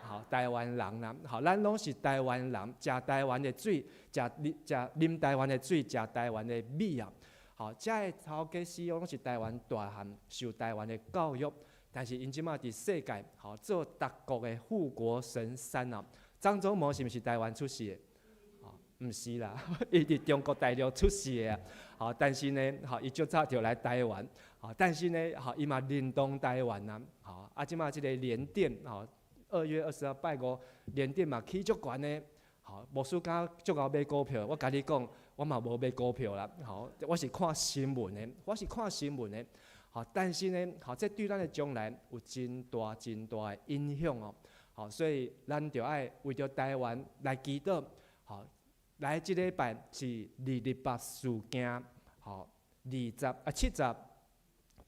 吼，台灣人啦，吼，咱攏是台灣人，食台灣的水，食食啉台灣的水，食台灣的米啊！吼，遮个頭家 CEO 攏是台灣大漢，受台灣的教育。但是𪜶這馬佇世界，吼做逐國的護國神山啊！張忠謀是毋是台灣出世的？毋是啦，伊佇中國大陸出世的啊，吼，但是呢，吼，伊足早就來台灣，吼，但是呢，吼，伊嘛認同台灣啊，吼，啊，這馬這個聯電，吼，2月20號拜五，聯電嘛起足懸的，吼，牧師敢足𠢕買股票，我共你講，我嘛無買股票啦，吼，我是看新聞的，我是看新聞的，吼，但是呢，吼，這對咱的將來有真大真大的影響哦，吼，所以咱著愛為著台灣來祈禱，吼。來，這禮拜是二二八事件，吼，78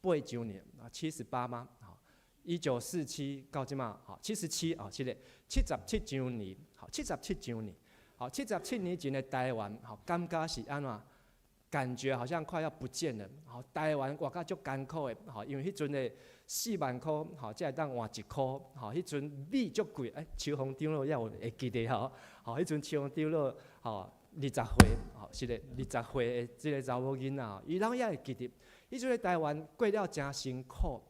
週年啊，78嗎？吼，1947到這馬，吼，七十七哦，是的，七十七週年，吼，七十七週年，好，七十七年前的台灣，吼，感覺是按怎？感覺好像快要不見了，吼，台灣活甲足艱苦的，吼，因為彼陣的4萬箍，吼，才會當換一箍，吼，彼陣米足貴，欸，秋風長老猶有會記得吼，吼，彼陣秋風長老，吼，20歲，吼，是的，20歲的這个查某囡仔，伊攏猶會記得，彼陣的台灣過了誠辛苦，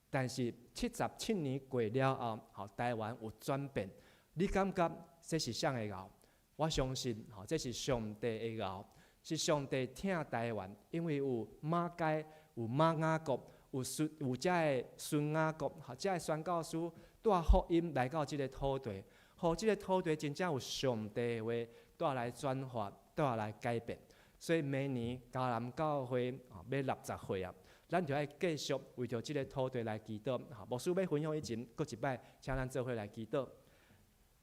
但是七十七年過了後，吼，台灣有轉變，你感覺這是啥的𠢕？我相信，吼，這是上帝的𠢕。是上帝疼台灣，因為有馬偕、有馬雅各、有孫有遮个孫雅各，吼，遮个宣教師帶福音來到這个土地，予這个土地真正有上帝的話帶來轉化、帶來改變。所以明年迦南教會啊，欲60歲啊，咱就愛繼續為著這个土地來祈禱。牧師欲分享以前，閣一擺，請咱做伙來祈禱。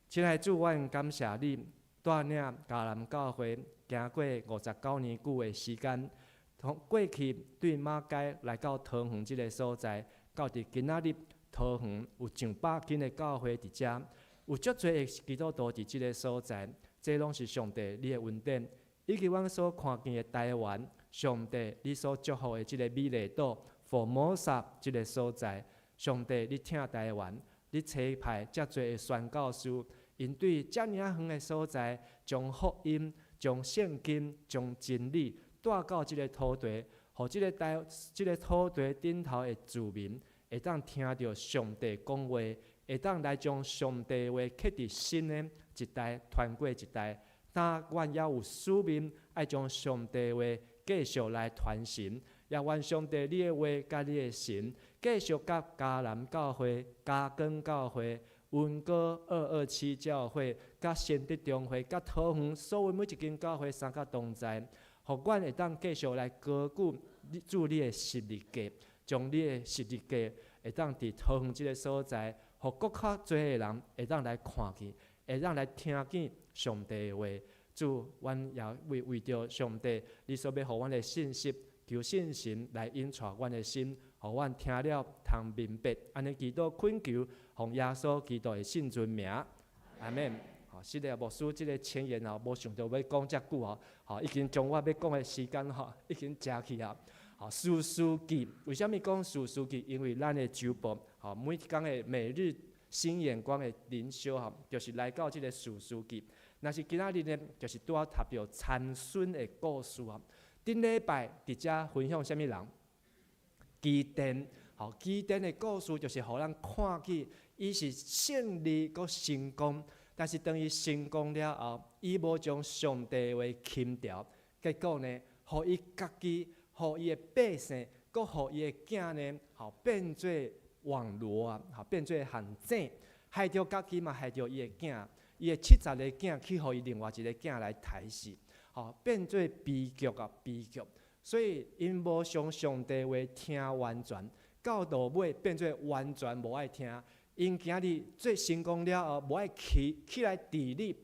親愛的主，我感謝你帶領迦南教會行過59年久的時間，從過去對馬偕來到桃園這个所在，到佇今仔日桃園有上百間的教會佇遮，有足濟的基督徒佇這个所在，這攏是上帝你的恩典，以及阮所看見的台灣，上帝你所祝福的這个美麗島福摩薩這个所在，上帝你疼台灣，你差派遮濟的宣教師，𪜶對遮爾仔遠的所在，將福音、將聖經、將真理帶到這个土地，予這个台、這个土地頂頭的子民會當聽著上帝講話，會當來將上帝話刻佇心的一代傳過一代。但阮猶有使命，愛將上帝話繼續來傳承。也願上帝你的話佮你的神繼續佮迦南教會、嘉光教會、溫哥227教會、佮先得中會、佮桃園所有每一間教會三佮同在，予阮會當繼續來高舉主你的十字架，將你的十字架會當佇桃園這个所在，予閣較濟的人會當來看見，會當來聽見上帝的話。主，阮也為著上帝，你所欲予阮的信息，求聖神來引帶阮的心，予阮聽了通明白。按呢祈禱懇求，奉耶穌基督的聖尊名，阿們。好，是的，牧師這个前言哦，無想著欲講遮久哦，好，已經將我欲講的時間吼，已經食去啊。好，士師記，為啥物講士師記？因為咱的週報，吼，每一工的每日新眼光的靈修吼，就是來到這个士師記。若是今仔日呢，就是拄仔讀著參孫的故事啊。頂禮拜佇遮分享啥物人？基甸，吼，基甸的故事就是予咱看見，伊是勝利閣成功，但是當伊成功了後，伊無將上帝話輕掉，結果呢，予伊家己、予伊的百姓，閣予伊的囝呢，吼，變做網羅啊，吼，變做陷阱，害著家己嘛，害著伊的囝，伊的70個囝去予伊另外一个囝來刣死，吼，變做悲劇啊，悲劇。所以𪜶無將上帝話聽完全，到落尾變做完全無愛聽。𪜶今日做成功了後，無愛起來治理，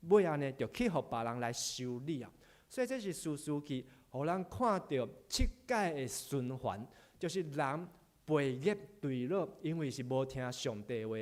尾仔呢，就去予別人來修理啊。所以這是士師記，予咱看著七擺的循環，就是人背逆墜落，因為是無聽上帝話，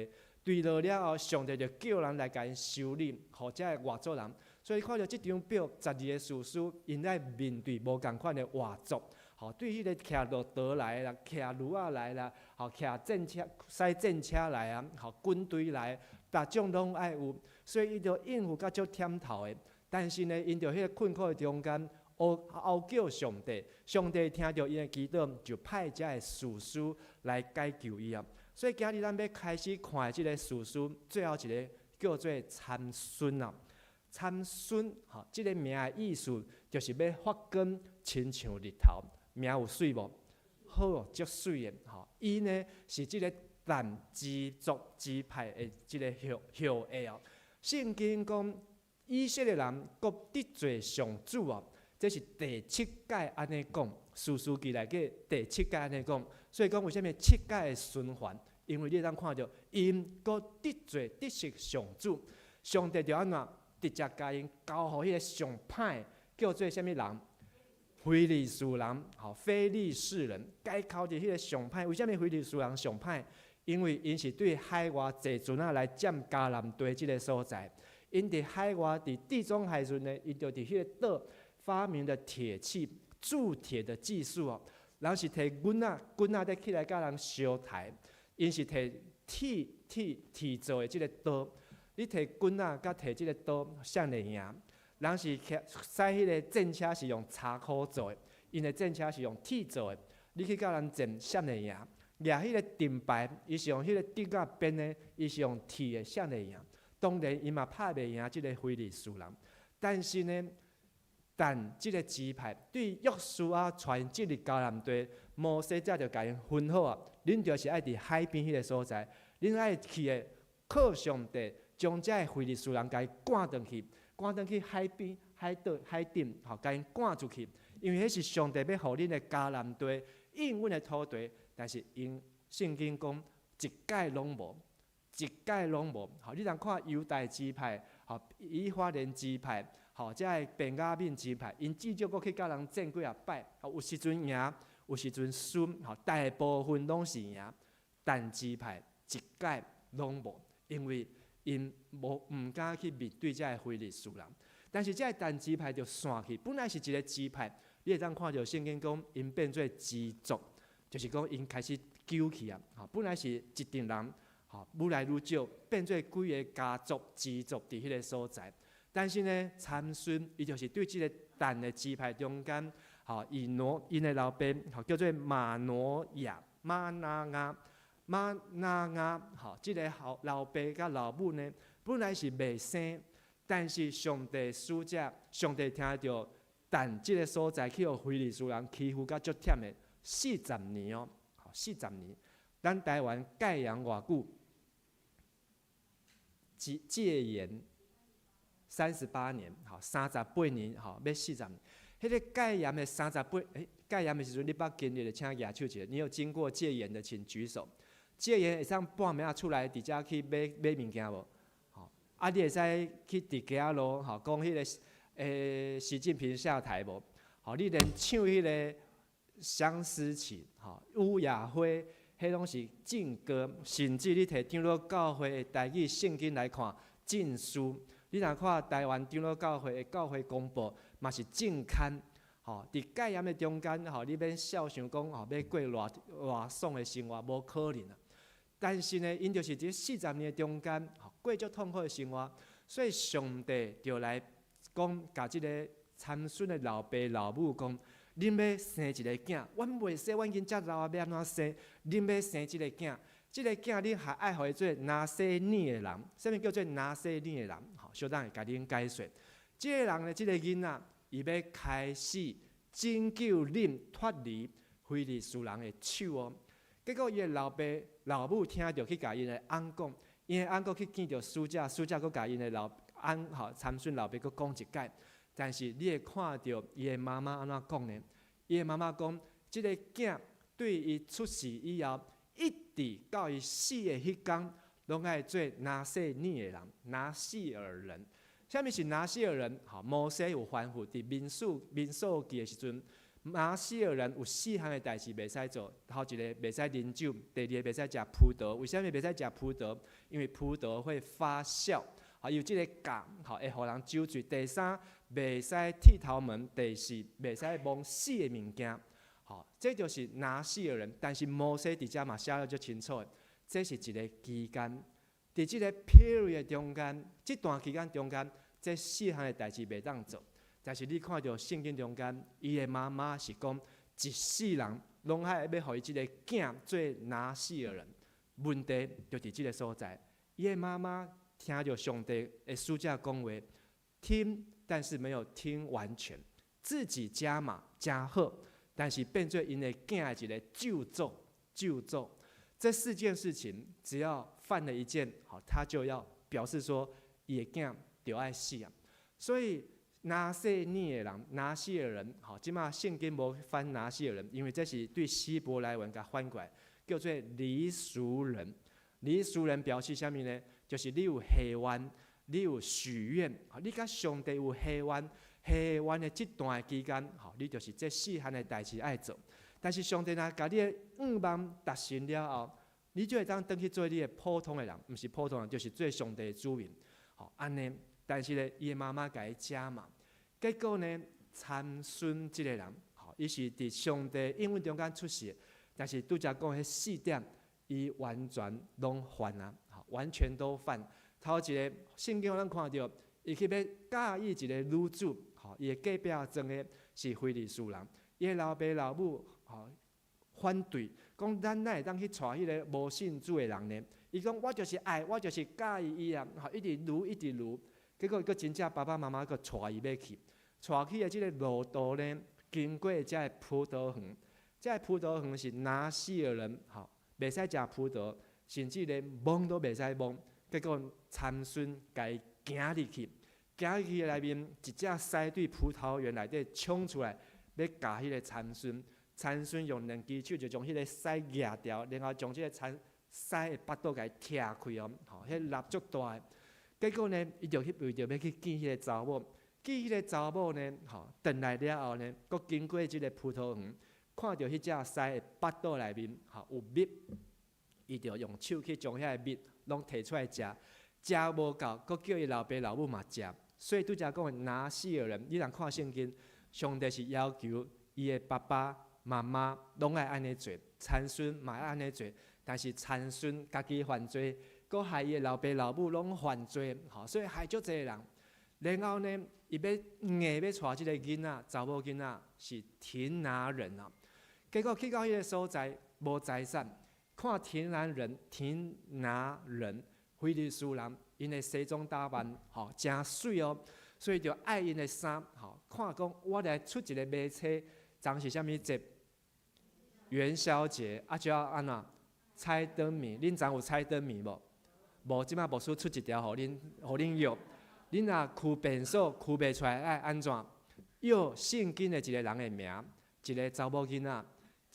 墜落了後，上帝就叫人來共𪜶修理，予這个外族人。所以看著這張表，12个士師，𪜶愛面對無仝款的外族，吼，對彼个騎駱駝來啦，騎驢仔來啦，吼，騎戰車、駛戰車來啊，吼，軍隊來，逐種攏愛有，所以伊就應付甲足忝頭的。但是呢，𪜶佇彼个困苦的中間，哀叫上帝，上帝聽著𪜶的祈禱，就派這个士師來解救伊啊。所以今日咱欲開始看的這个士師，最後一个叫做參孫啊。參孫，吼，這个名的意思就是欲發光，親像日頭。名有媠無？好，足媠的，吼。伊呢是這个但支族支派的這个後裔哦。聖經講以色列人閣得罪上主哦，這是第七擺按呢講，士師記內底第七擺按呢講。所以講為啥物七擺的循環？因為你會當看著，𪜶閣得罪得失上主，上帝就按怎直接共𪜶交予彼个上歹，叫做啥物人？非利士人，吼，非利士人，共交佇彼个上歹。為啥物非利士人上歹？因為𪜶是對海外坐船仔來佔迦南地這个所在。𪜶佇海外佇地中海時陣呢，𪜶就佇彼个島發明了鐵器、鑄鐵的技術哦。人是提棍仔，棍仔咧起來共人相刣，𪜶是提鐵做的這个刀。你提棍仔佮提這个刀，啥會贏？人是騎駛彼个戰車是用柴箍做的，𪜶的戰車是用鐵做的。你去共人戰，啥會贏？舉彼个盾牌，伊是用彼个竹仔編的，伊是用鐵的，啥會贏？當然，伊嘛拍袂贏這个非利士人。但是呢，但這个支派對約書亞帶𪜶進入迦南地，摩西才就共𪜶吩咐啊，恁就是愛佇海邊彼个所在，恁愛去的靠上帝，將這个非利士人共伊趕轉去，趕轉去海邊、海島、海頂，吼，共𪜶趕出去。因為彼是上帝欲予恁的迦南地，應允的土地。但是𪜶聖經講一擺攏無，一擺攏無。吼，你通看猶大支派，吼，以法蓮支派，吼，這个便雅憫支派，𪜶至少閣去共人戰幾仔擺，吼，有時陣贏，有時陣輸，吼，大部分攏是贏。但支派一擺攏無，因為𪜶無毋敢去面對這个非利士人。但是這个但支派就散去，本來是一个支派，你會當看著聖經講，𪜶變做支族，就是講𪜶開始糾起啊。吼，本來是一陣人，吼，愈來愈少，變做幾个家族支族佇彼个所在。但是呢，參孫伊就是對這个但的支派中間，吼，伊挪𪜶的老爸，吼，叫做瑪挪亞、瑪拿亞、瑪拿亞，吼，這个老爸佮老母呢，本來是袂生，但是上帝使者，上帝聽著但這个所在去予非利士人欺負甲足忝的四十年哦，四十年。咱台灣戒嚴偌久？戒嚴38年，吼，38年，吼，欲四十年。彼个戒嚴的三十八，欸，戒嚴的時陣，你捌經歷的，請舉手一下。你有經過戒嚴的，請舉手。戒嚴會使半暝仔出來，佇遮去買買物件無？吼，啊，你會使去佇街仔路，吼，講彼个習近平下台無？吼，你連唱彼个相思曲，吼，烏鴉花，彼攏是禁歌，甚至你提長老教會的台語聖經來看，禁書。你若看台灣長老教會的教會公報，嘛是禁刊。吼，佇戒嚴的中間，吼，你免肖想講，吼，欲過偌偌爽的生活，無可能啊。但是呢，𪜶就是佇四十年的中間，吼，過足痛苦的生活，所以上帝就來講，共這个參孫的老爸老母講，恁欲生一个囝，阮袂使，阮已經遮老啊，欲按怎生？恁欲生這个囝，這个囝恁還愛予伊做拿細耳的人。啥物叫做拿細耳的人？吼，小等會共恁解說。這个人呢，這个囡仔，伊欲開始拯救恁脫離非利士人的手哦。結果伊的老爸老母聽著去共𪜶的翁講，𪜶的翁閣去見著使者，使者閣共𪜶的老翁吼參孫老爸閣講一擺。但是你會看著伊的媽媽按怎講呢？伊的媽媽講，這个囝對伊出世以後，一直到伊死的彼工，攏愛做拿細耳的人，拿細耳人。啥物是拿細耳人？吼，摩西有吩咐佇民數記的時陣，拿細耳人有四項的代誌袂使做。頭一个袂使啉酒，第二个袂使食葡萄。為啥物袂使食葡萄？因為葡萄會發酵，吼，有這个鉀，吼，會予人酒醉。第三，袂使剃頭毛。第四，袂使摸死的物件。吼，這就是拿細耳人。但是摩西佇遮嘛寫得足清楚的，這是一个期間，佇這个 period 中間，這段期間中間，這四項的代誌袂當做。但是你看著聖經中間，伊的媽媽是講一世人攏愛欲予伊這个囝做拿細耳人。問題就佇這个所在，伊的媽媽聽著上帝的使者講話，聽，但是沒有聽完全，自己加碼加賀，但是變做𪜶的囝的一个咒詛，咒詛。這四件事情，只要犯了一件，好，他就要表示說，伊的囝就愛死啊。所以拿細耳的人，拿細耳人，好，這馬聖經無翻拿細耳人，因為這是對希伯來文共翻過來，叫做離俗人。離俗人表示啥物呢？就是你有許願，你有許願，你佮上帝有許願，許願的這段期間，吼，你就是這四項的代誌愛做。但是上帝若共你的願望達成了後，你就會當轉去做你的普通的人，毋是普通人，就是做上帝的子民。吼，按呢，但是呢，伊的媽媽共伊加碼，結果呢，參孫這个人，吼，伊是佇上帝應允中間出世，但是拄才講彼四點，伊完全攏犯啊，吼，完全都犯。頭一个聖經咱看著，伊去欲佮意一个女子，吼，伊的隔壁莊的是非利士人，伊的老爸老母，吼，反對，講咱哪會當去娶彼个無信主的人呢？伊講我就是愛，我就是佮意伊啊！吼，一直盧一直盧，結果閣真正爸爸媽媽閣帶伊欲去，帶去的這个路途呢，經過這个葡萄園，這个葡萄園是拿細耳人，吼，袂使食葡萄，甚至連摸都袂使摸。結果參孫共伊行入去，行入去內面，一隻獅對葡萄園內底衝出來，欲咬彼个參孫。參孫用兩支手就將彼个獅夯牢，然後將這个參獅的腹肚共伊拆開哦，吼，彼力足大的。結果呢，伊就去為著欲去見彼个查某，見彼个查某呢，吼，轉來了後呢，閣經過這个葡萄園，看著彼隻獅的腹肚內面，吼，有蜜，伊就用手去將遐个蜜攏提出來食，食無夠，閣叫伊老爸老母嘛食。所以拄才講的拿細耳人，你若看聖經，上帝是要求伊的爸爸媽媽攏愛按呢做，參孫嘛愛按呢做，但是參孫家己犯罪，閣害伊的老爸老母攏犯罪，吼，所以害足濟人。然後呢，伊欲硬欲娶這个囡仔，查某囡仔是亭拿人啊。結果去到彼个所在無財產，看亭拿人，亭拿人，非利士人，𪜶的西裝打扮，吼，誠媠哦，所以就愛𪜶的衫，吼，看講我來出一个馬車，昨是啥物節？元宵節，啊，就要按怎猜燈謎？恁昨有猜燈謎無？無，這擺牧師出一條，予恁，予恁約。恁若區便所區袂出來，愛按怎？約聖經的一个人的名，一个查某囡仔，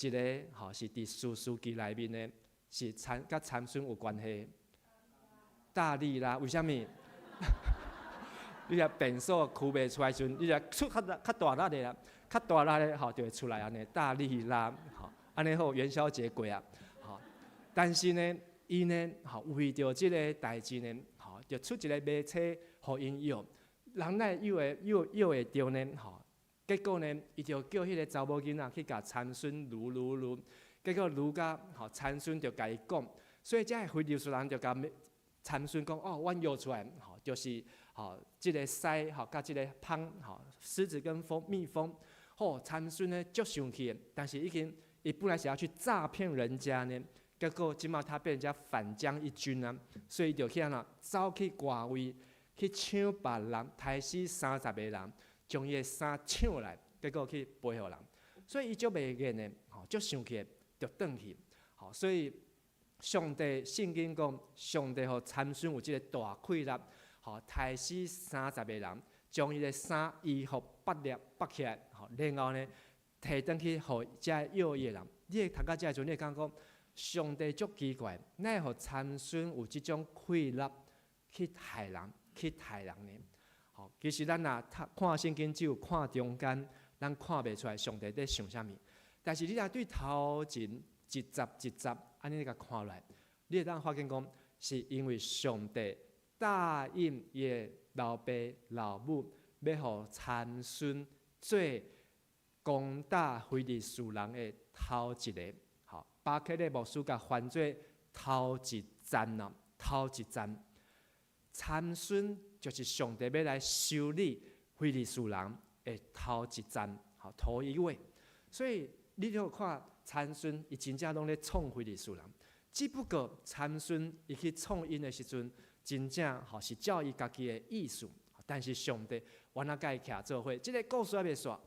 一个吼是佇士師記內面的，是參佮參孫有關係。大利拉，為啥物？你若便所區袂出來時陣，你若出較較大力的啦，較大力的吼就會出來按呢。大利拉，吼，按呢好，元宵節過啊，吼。但是呢，伊呢，吼為著這个代誌呢，吼就出一个馬車，予𪜶約。人哪會約會約約會著呢？吼，結果呢，伊就叫彼个查某囡仔去共參孫盧盧盧，結果盧甲吼參孫就共伊講，所以這个非利士人就共參孫講：哦，阮約出來，吼，就是吼這个獅吼佮這个蜂吼，獅子跟蜂蜜蜂，吼參孫呢足生氣的，但是已經伊本來是要去詐騙人家呢，結果這馬他被人家反將一軍啊，所以就去按怎走去外圍去搶別人，刣死30個人，將伊的衫搶來，結果去賠予人，所以伊足袂癮的，吼足生氣的，就轉去，吼所以上帝聖經講，上帝予參孫有這个大氣力，吼刣死三十個人，將伊的衫衣服剝了剝起來，吼然後呢，提轉去予這約伊的人。你會讀到這个時陣，你會感覺講上帝足奇怪，哪會予參孫有這種氣力去害人，去害人呢？吼，其實咱若讀看聖經，只有看中間，咱看袂出來上帝佇想啥物。但是你若對頭前一節一節按呢共看落來，你會當發現講，是因為上帝答應伊的老爸老母，欲予參孫做攻打非利士人的頭一个。吼，巴克利牧師共翻做頭一戰啊，頭一戰。參孫就是上帝欲來修理非利士人的頭一戰，吼，頭一位。所以你就看參孫，伊真正攏咧創非利士人。只不過參孫伊去創𪜶的時陣，真正吼是照伊家己的意思。但但是上帝原來共伊徛做伙，這個故事猶未煞，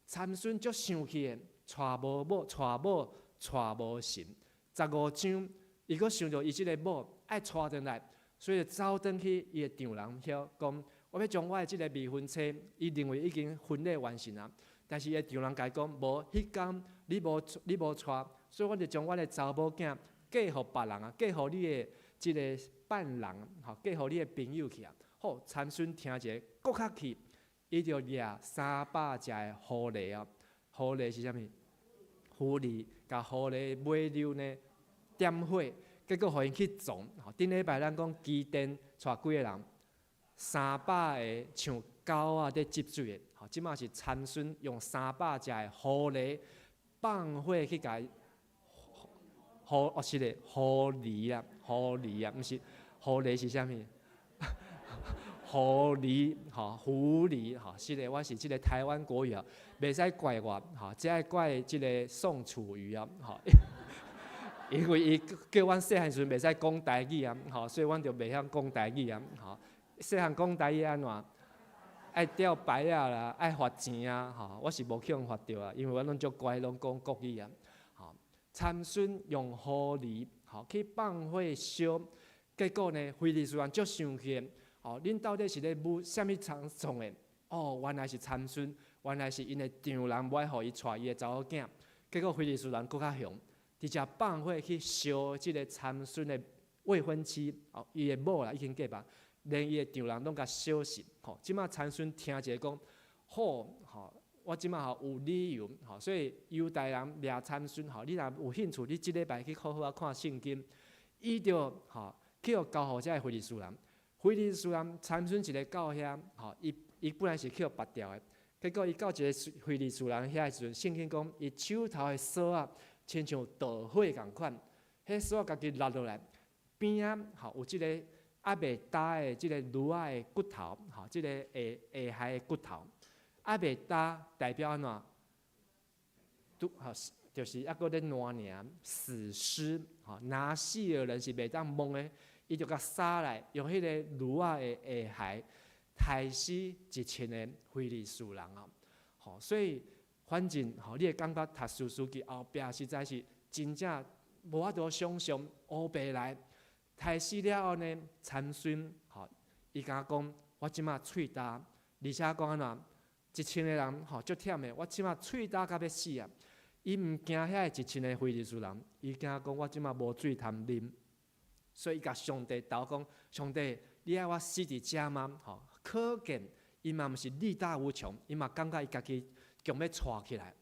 參孫足生氣的，娶無某，娶某娶無成，15章，伊閣想著伊這个某愛娶轉來，所以就走轉去伊的丈人遐講，我欲將我的這个未婚妻，伊認為已經婚禮完成啊，但是伊的丈人共伊講，無，彼工你無娶，所以阮就將阮的查某囝嫁予別人啊，嫁予你的這个伴郎，吼，嫁予你的朋友去啊。好，參孫聽者，閣較氣，伊就掠300隻的狐狸啊，狐狸是啥物？狐狸，共狐狸尾溜呢點火，結果予𪜶去傱。吼，頂禮拜咱講基甸帶幾個人？300個像狗仔佇執水的，吼，這馬是參孫用300隻的狐狸放火去共狐哦，是咧，狐狸啊，狐狸啊，毋是狐狸是啥物？狐狸，吼，狐狸，吼，是咧，我是這个台灣國語啊，袂使怪我，吼，這愛怪這个宋楚瑜啊，吼，因為伊叫阮細漢時陣袂使講台語啊，吼，所以阮就袂曉講台語啊，吼，細漢講台語按怎？愛吊牌仔啦，愛罰錢啊，吼，我是無去予罰著啊，因為阮攏足乖，攏講國語啊，吼，參孫用狐狸，吼，去放火燒，結果呢，非利士人足生氣的。哦，恁到底是咧舞啥物創創的？哦，原來是參孫，原來是𪜶的丈人無愛予伊娶伊的查某囝，結果非利士人閣較凶，直接放火去燒這个參孫的未婚妻，哦，伊的某啦已經嫁別，連伊的丈人攏共燒死。吼，這馬參孫聽者講，好，吼，我這馬吼有理由，吼，所以猶大人掠參孫，吼，你若有興趣，你這禮拜去好好仔看聖經，伊就吼去予交予這个非利士人。非利士人參孫一个到遐，吼，伊伊本來是去予拔掉的，結果伊到一个非利士人遐的時陣，聖經講，伊手頭的索仔親像導火仝款，彼索仔家己落落來，邊仔吼有這个猶未焦的這个驢仔的骨頭，吼，這个下下骸的骨頭，猶未焦代表按怎？拄吼，就是猶閣咧爛爾，死屍，吼，拿細耳人是袂當摸的。伊就共殺來，用彼个驢仔的下骸刣死1000个非利士人啊！吼，所以反正吼，你會感覺讀士師記後壁實在是真正無法度想象，烏白來刣死了後呢，參孫吼，伊敢講我這馬喙焦，而且講按怎，1000個人吼足忝的，我這馬喙焦甲欲死啊！伊毋驚遐个1000個非利士人，伊驚講我這馬無水通啉。所以伊共上帝禱講：上帝，你愛我死佇遮嗎？吼，可見伊嘛毋是力大無窮，伊嘛感覺伊家己強欲掣起來。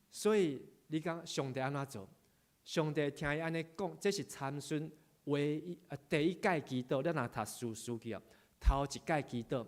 所以你講上帝按怎做？上帝聽伊按呢講，這是參孫唯一啊第一擺祈禱。咱若讀士師記哦，頭一擺祈禱，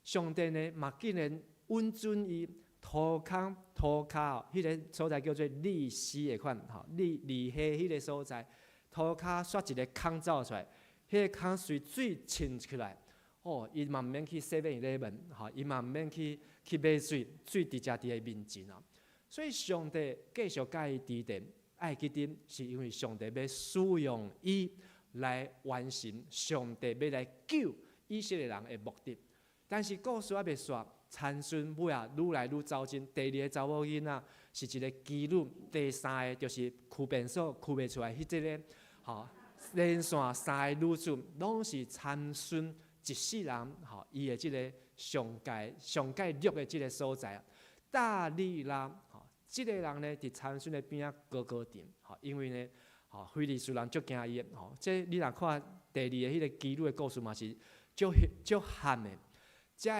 上帝呢嘛竟然允准伊塗跤塗跤彼个所在叫做利希的款吼，利利希彼个所在。塗跤煞一个空走出來，彼个空隨水滲出來，哦，伊嘛毋免去 Seven Eleven，吼，伊嘛毋免去去買水，水直接佇伊面前啊。所以上帝繼續共伊治電，愛記得是因為上帝欲使用伊來完成上帝欲來救以色列人的目的。但是故事猶未煞，參孫尾仔愈來愈走進。第二个查某囡仔是一个妓女，第三個就是區便所區袂出來，彼這個。吼，連續三个女子攏是參孫一世人，吼，伊的這个上蓋上蓋弱的這个所在。大利拉，吼，這个人呢，佇參孫的邊仔高高陣，吼，因為呢，吼，非利士人足驚伊的，吼，這你若看第二個彼个妓女的故事嘛是足足慘的。這个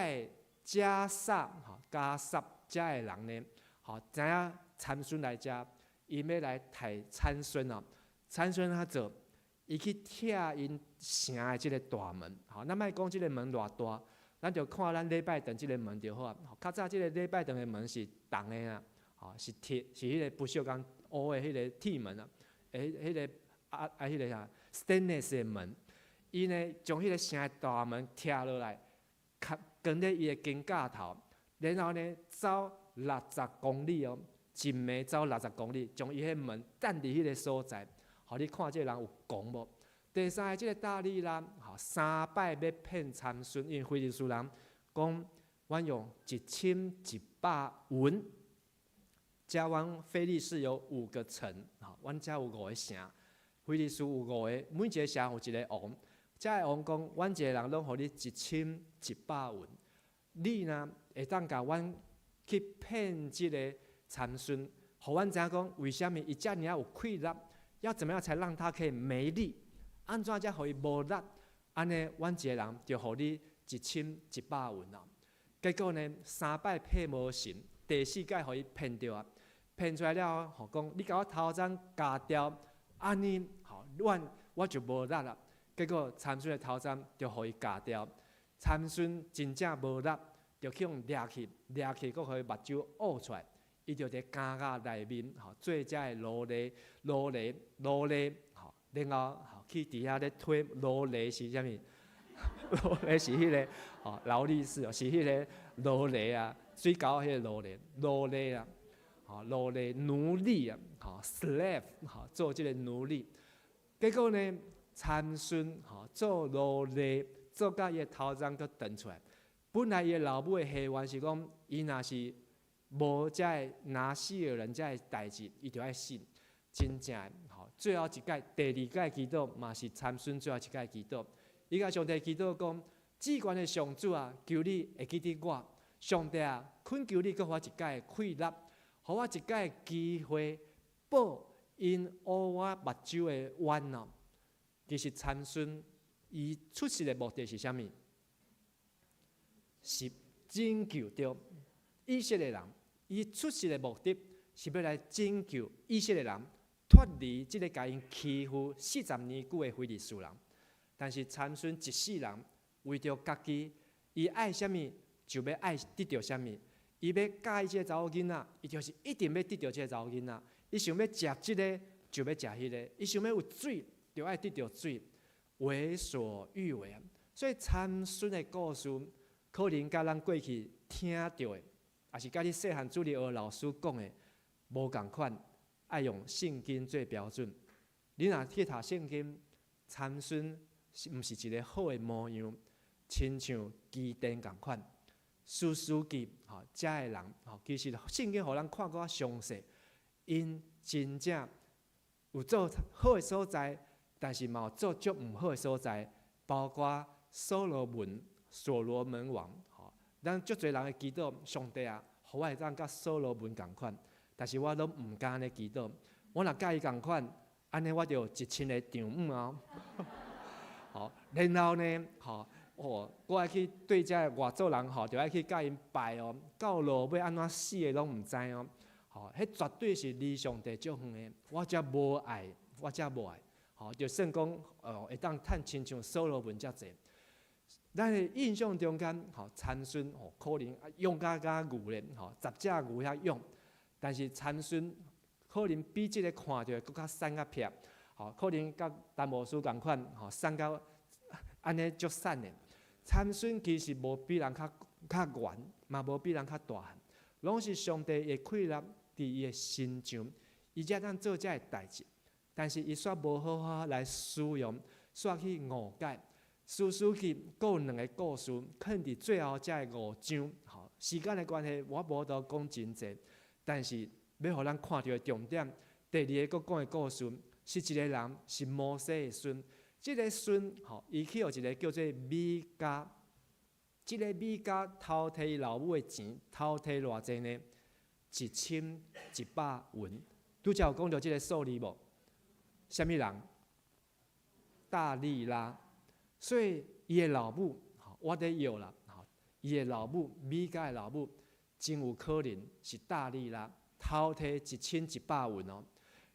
迦薩，吼，迦薩這个人呢，吼，知影參孫來遮，伊欲來刣參孫哦。參孫按怎做，伊去拆𪜶城的這个大門，吼，咱莫講這个門偌大，咱就看咱禮拜堂這个門就好啊。較早這个禮拜堂的門是銅的啊，吼，是鐵，是彼个不鏽鋼烏的彼个鐵門啊，欸，彼个啊啊彼个啥，stainless 的門，伊呢將彼个城的大門拆落來，囥囥咧伊的肩胛頭，然後呢走六十公里哦，一暝走六十公里，將伊彼門擲佇彼个所在。予你看這个人有狂無？第三个，這个大利拉，吼，三擺欲騙參孫，因為非利士人講阮用一千一百銀，遮阮非利士有五個城，吼，阮遮有五個城，非利士有五個，每一個城有一個王。遮个王講，阮一個人攏予你一千一百銀，你若會當共阮去騙這个參孫，予阮知影講為啥物伊遮爾仔有氣力，要怎麼樣才讓他可以沒力？按怎才予伊無力？按呢，阮一個人就予你一千一百銀哦。結果呢，三擺騙無成，第四擺予伊騙著啊！騙出來了後，吼講你共我頭鬃鉸掉，按呢，吼，阮我就無力啦。結果參孫的頭鬃就予伊鉸掉，參孫真正無力，就去予掠去，掠去，閣予伊目睭挖出來，伊就佇監獄內面，吼，做遮的奴隸，奴隸，奴隸，吼，然後吼去佇遐咧推奴隸是啥物？奴隸是彼个吼勞力士哦，是彼个奴隸啊，水溝彼个奴隸，奴隸啊，吼奴隸奴隸啊，吼 slave 吼做這个奴隸，結果呢，參孫吼做奴隸，做甲伊的頭鬃閣長出來。本來伊的老母的希望是講，伊若是無遮个拿細耳人遮个代誌，伊就愛死。真正的吼，最後一擺第二擺祈禱嘛是參孫最後一擺祈禱。伊共上帝祈禱講：至懸的上主啊，求你會記得我。上帝啊，懇求你閣予我一擺的氣力，予我一擺的機會報𪜶挖我目睭的冤哦。其實參孫伊出世的目的是啥物？是拯救著以色列人。伊出世的目的是欲來拯救以色列人，脫離這个共𪜶欺負40年久的非利士人。但是參孫一世人為著家己，伊愛啥物就欲愛得著啥物。伊欲佮意這个查某囡仔，伊就是一定欲得著這个查某囡仔。伊想欲食這个，就欲食彼个。伊想欲有水，就愛得著水，為所欲為啊！所以參孫的故事，可能佮咱過去聽著的，抑是佮你細漢主日學老師講的無仝款，愛用聖經做標準。你若去讀聖經，參孫是毋是一个好的模樣？親像基甸仝款，士師記吼，遮的人吼，其實聖經予咱看閣較詳細，𪜶真正有做好的所在，但是嘛有做足毋好的所在，包括所羅門、所羅門王吼，咱足濟人會祈禱上帝啊，予我會當佮所羅門仝款，但是我攏毋敢按呢祈禱。我若佮伊仝款，按呢我就有1000个丈母哦。吼，然後呢，吼，哦，我愛去對遮个外族人吼，就愛去共𪜶拜哦，到落尾按怎死的攏毋知哦。吼，彼絕對是離上帝足遠的，我才無愛，我才無愛。吼，就算講，會當趁親像所羅門遮濟。咱的印象中間，吼，參孫吼，可能勇甲敢牛咧，吼，10隻牛遐勇，但是參孫可能比這个看著閣較瘦較癖，吼，可能佮陳牧師仝款，吼，瘦甲按呢足瘦的。參孫其實無比人較較懸，嘛無比人較大漢，攏是上帝的氣力佇伊的身上，伊才當做遮个代誌。但是伊煞無好好來使用，煞去誤解。士師記閣有兩个故事，囥佇最後遮个五章。吼，時間的關係，我無法度講真濟，但是欲予咱看著的重點，第二个閣講的故事，是一个人是摩西的孫，這个孫吼，伊去予一个叫做米迦，這个米迦偷提伊老母的錢，偷提偌濟呢？1100銀。拄才有講著這个數字無？啥物人？大利拉。所以伊的老母，吼，我咧臆啦，吼，伊的老母米迦的老母，真有可能是大利拉偷提1100銀哦。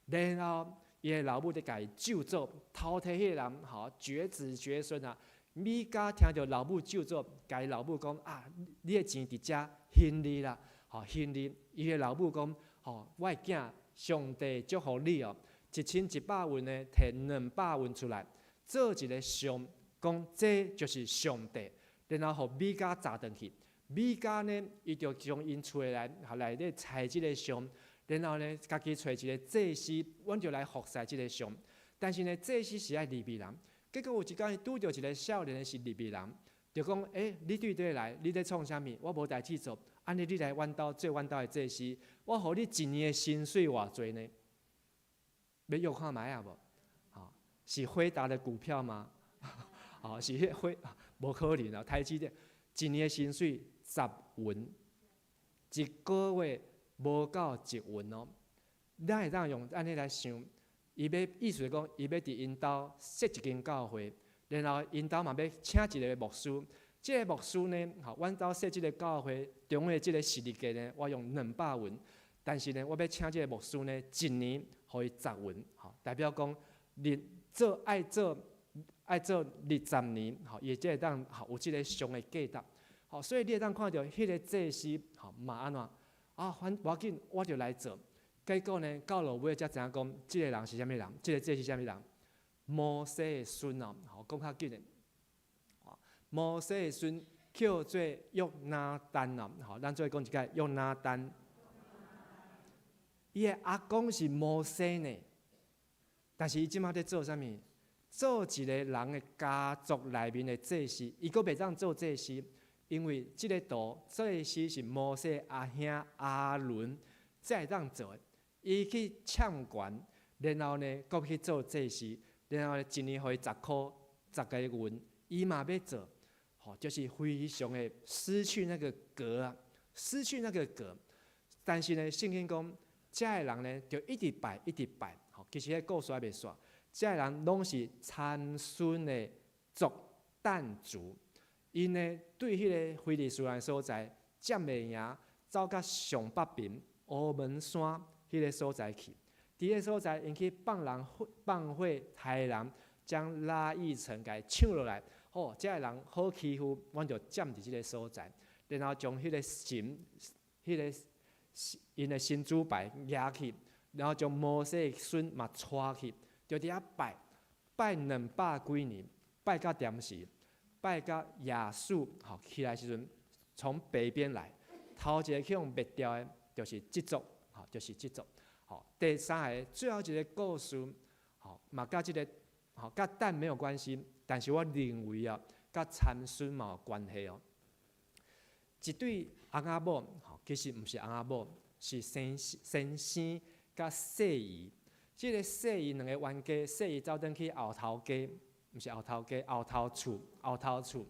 然後伊的老母咧共伊咒詛，偷提彼个人，吼，絕子絕孫啊。米迦聽著老母咒詛，共伊老母講啊，你的錢佇遮還你啦，吼，還你。伊的老母講，吼，我的囝，上帝祝福你哦，1100銀呢，提200銀出來，做一个像。講這就是上帝，然後予米迦載轉去。米迦呢，伊就將𪜶厝的人內底採這个像，然後呢，家己揣一个祭司，阮就來服侍這个像。但是呢，祭司是愛利未人。結果有一工，伊拄著一个少年的是利未人，就講，你對佗來，你咧創啥物？我無代誌做，按呢你來阮兜做阮兜的祭司，我予你一年的薪水偌濟呢？欲約看覓仔無？吼，是輝達的股票嗎？吼，是彼輝，無可能啊！台積電一年的薪水十銀，一個月無夠一銀哦。咱會當用按呢來想，伊欲意思講，伊欲佇𪜶兜設一間教會，然後𪜶兜嘛欲請一个牧師。這个牧師呢，吼，阮兜設這个教會中的這个十字架呢，我用200銀，但是呢，我欲請這个牧師呢，一年予伊十銀，吼，代表講，你做愛做愛做20年，吼，伊才會當吼有這个上的價值，吼，所以你會當看著彼个祭司，吼，嘛按怎，啊，反無要緊，我就來做。結果呢，到落尾才知影講，這个人是啥物人？這个祭司啥物人？摩西的孫哦，吼，講較緊的。摩西的孫叫做約拿單哦，吼，咱做伙講一擺約拿單。伊的阿公是摩西呢，但是伊這馬佇做啥物？做一个人的家族內面的祭司，伊閣袂當做祭司，因為這个道祭司是摩西阿兄亞倫才會當做的。伊去搶權，然後呢，閣去做祭司，然後呢，一年予伊10箍10個銀，伊嘛欲做，吼，就是非常的失去那個格啊，失去那個格。但是呢，聖經講，這个人呢，就一直拜，一直拜，吼，其實彼故事還袂煞，這个人攏是參孫的族但族，𪜶呢對彼个非利士人所在，占袂贏，走到上北邊烏門山彼个所在去，佇彼所在，𪜶去放人放火殺人，將拉億城共搶落來。吼，這个人好欺負，阮就佔佇這个所在，然後將彼个神、彼个𪜶的神主牌攑去，然後將摩西的孫嘛帶去，就佇遐拜拜200幾年，拜到踮時，拜到亞述吼起來時陣，從北邊來，頭一个去予滅掉的，就是這族，吼，就是這族。吼，第三个最後一个故事，吼，嘛佮這个，吼，佮但沒有關係，但是我認為啊，佮參孫嘛有關係哦。一對翁仔某，吼，其實毋是翁仔某，是先先生佮細姨。這个細姨兩个冤家，細姨走轉去後頭家，毋是後頭家，後頭厝，後頭厝。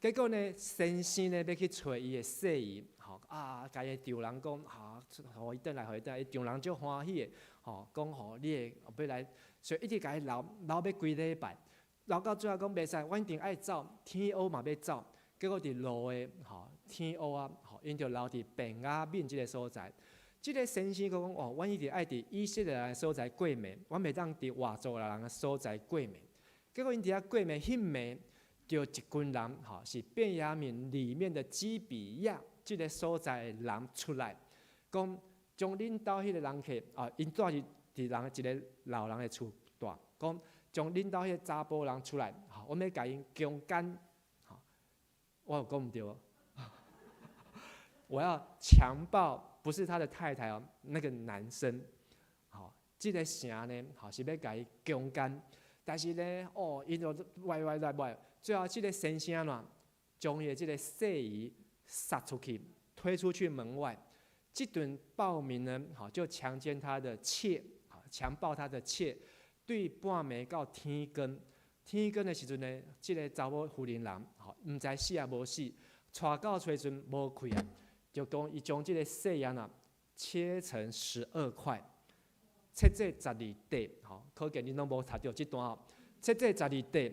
結果呢，先生呢欲去揣伊的細姨，吼啊，共伊丈人講，哈，予伊轉來，予伊轉來，伊丈人足歡喜的，吼，講吼，你會欲來，所以一直共伊留，留欲幾禮拜，留到最後講袂使，阮一定愛走，天烏嘛欲走，結果佇路的，吼，天烏啊，吼，𪜶就留佇便雅憫這个所在。這个先生閣講，哦，阮一定愛佇以色列人的所在過暝，阮袂當佇外族人的所在過暝。結果𪜶佇遐過暝，彼暝就一群人，吼，是便雅憫裡面的基比亞這个所在的人出來，講將恁兜彼个人客，啊，𪜶住是佇人一个老人的厝住，講將恁兜彼个查埔人出來，吼，阮欲共𪜶強姦，吼，我有講毋對無？我要強暴，不是他的太太哦，那個男生，吼，這个城呢，吼是欲共伊強姦，但是呢，哦，𪜶就歪歪來歪，最後這个先生怎，將伊的這个細姨殺出去，推出去門外，這頓暴民呢，吼就強姦他的妾，強暴他的妾，對半暝到天光，天光的時陣呢，這个查某婦人人，吼，毋知死抑無死，帶到厝時陣無氣啊。就講伊將這个細姨啊切成12塊，切做十二塊，吼，可見恁攏無讀著這段吼，切做十二塊，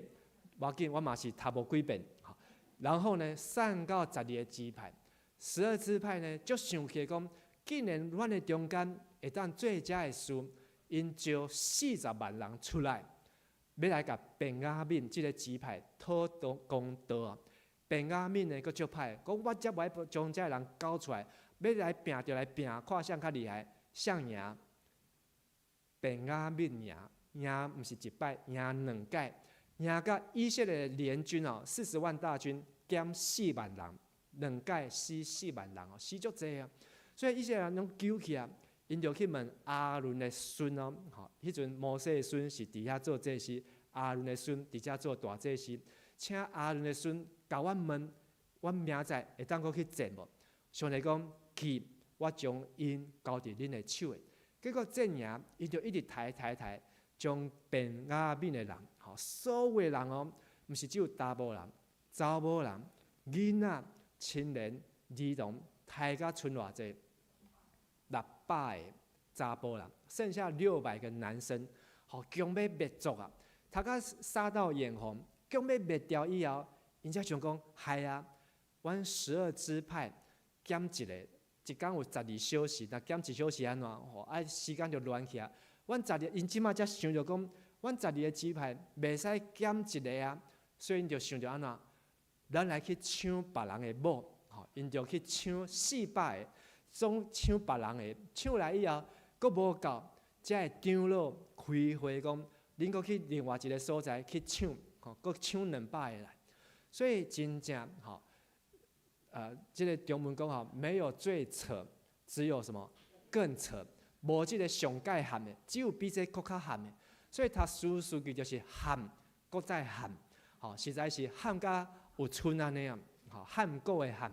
無要緊，我嘛是讀無幾遍，吼。然後呢，散到十二个支派，12支派呢，足生氣講，既然阮的中間會當做這个事，𪜶招40萬人出來，欲來共便雅憫這个支派討公道啊。便雅憫呢，閣足歹，講我才無愛將這个人交出來，欲來拚就來拚，看誰較厲害，誰贏？便雅憫贏，贏毋是一擺，贏兩擺，贏甲以色列聯軍哦，40萬大軍減四萬人，兩擺死四萬人哦，死足濟啊！所以以色列人攏糾起啊，𪜶就去問亞倫的孫哦，吼，彼陣摩西的孫是佇遐做祭司，亞倫的孫佇遮做大祭司，請亞倫的孫。共阮問，阮明仔載會當閣去戰無？上帝講去，我將𪜶交佇恁的手的。結果戰贏，𪜶就一直刣刣刣，將便雅憫的人，吼，所有的人哦，毋是只有查埔人、查某人、囡仔、青年、兒童，刣甲賰偌濟？600個查埔人，剩下600個男生，吼，強欲滅族啊！頭家殺到眼紅，強欲滅掉以後，𪜶才想講，害啊！阮12支派減一个，一工有12小時，若減一小時按怎？吼，啊時間就亂去啊！阮十二，𪜶這馬才想著講，阮十二个支派袂使減一个啊，所以𪜶就想著按怎？咱來去搶別人的某，吼，𪜶就去搶400個，總搶別人的，搶來以後，閣無夠，才會長老開會講，恁閣去另外一个所在去搶，吼，閣搶200個來。所以真正吼，這个中文講吼，沒有最扯，只有什麼更扯，無這个上蓋譀的，只有比這閣較譀的。所以讀士師記就是譀，閣再譀，吼，實在是譀甲有賰按呢啊，吼，譀古的譀。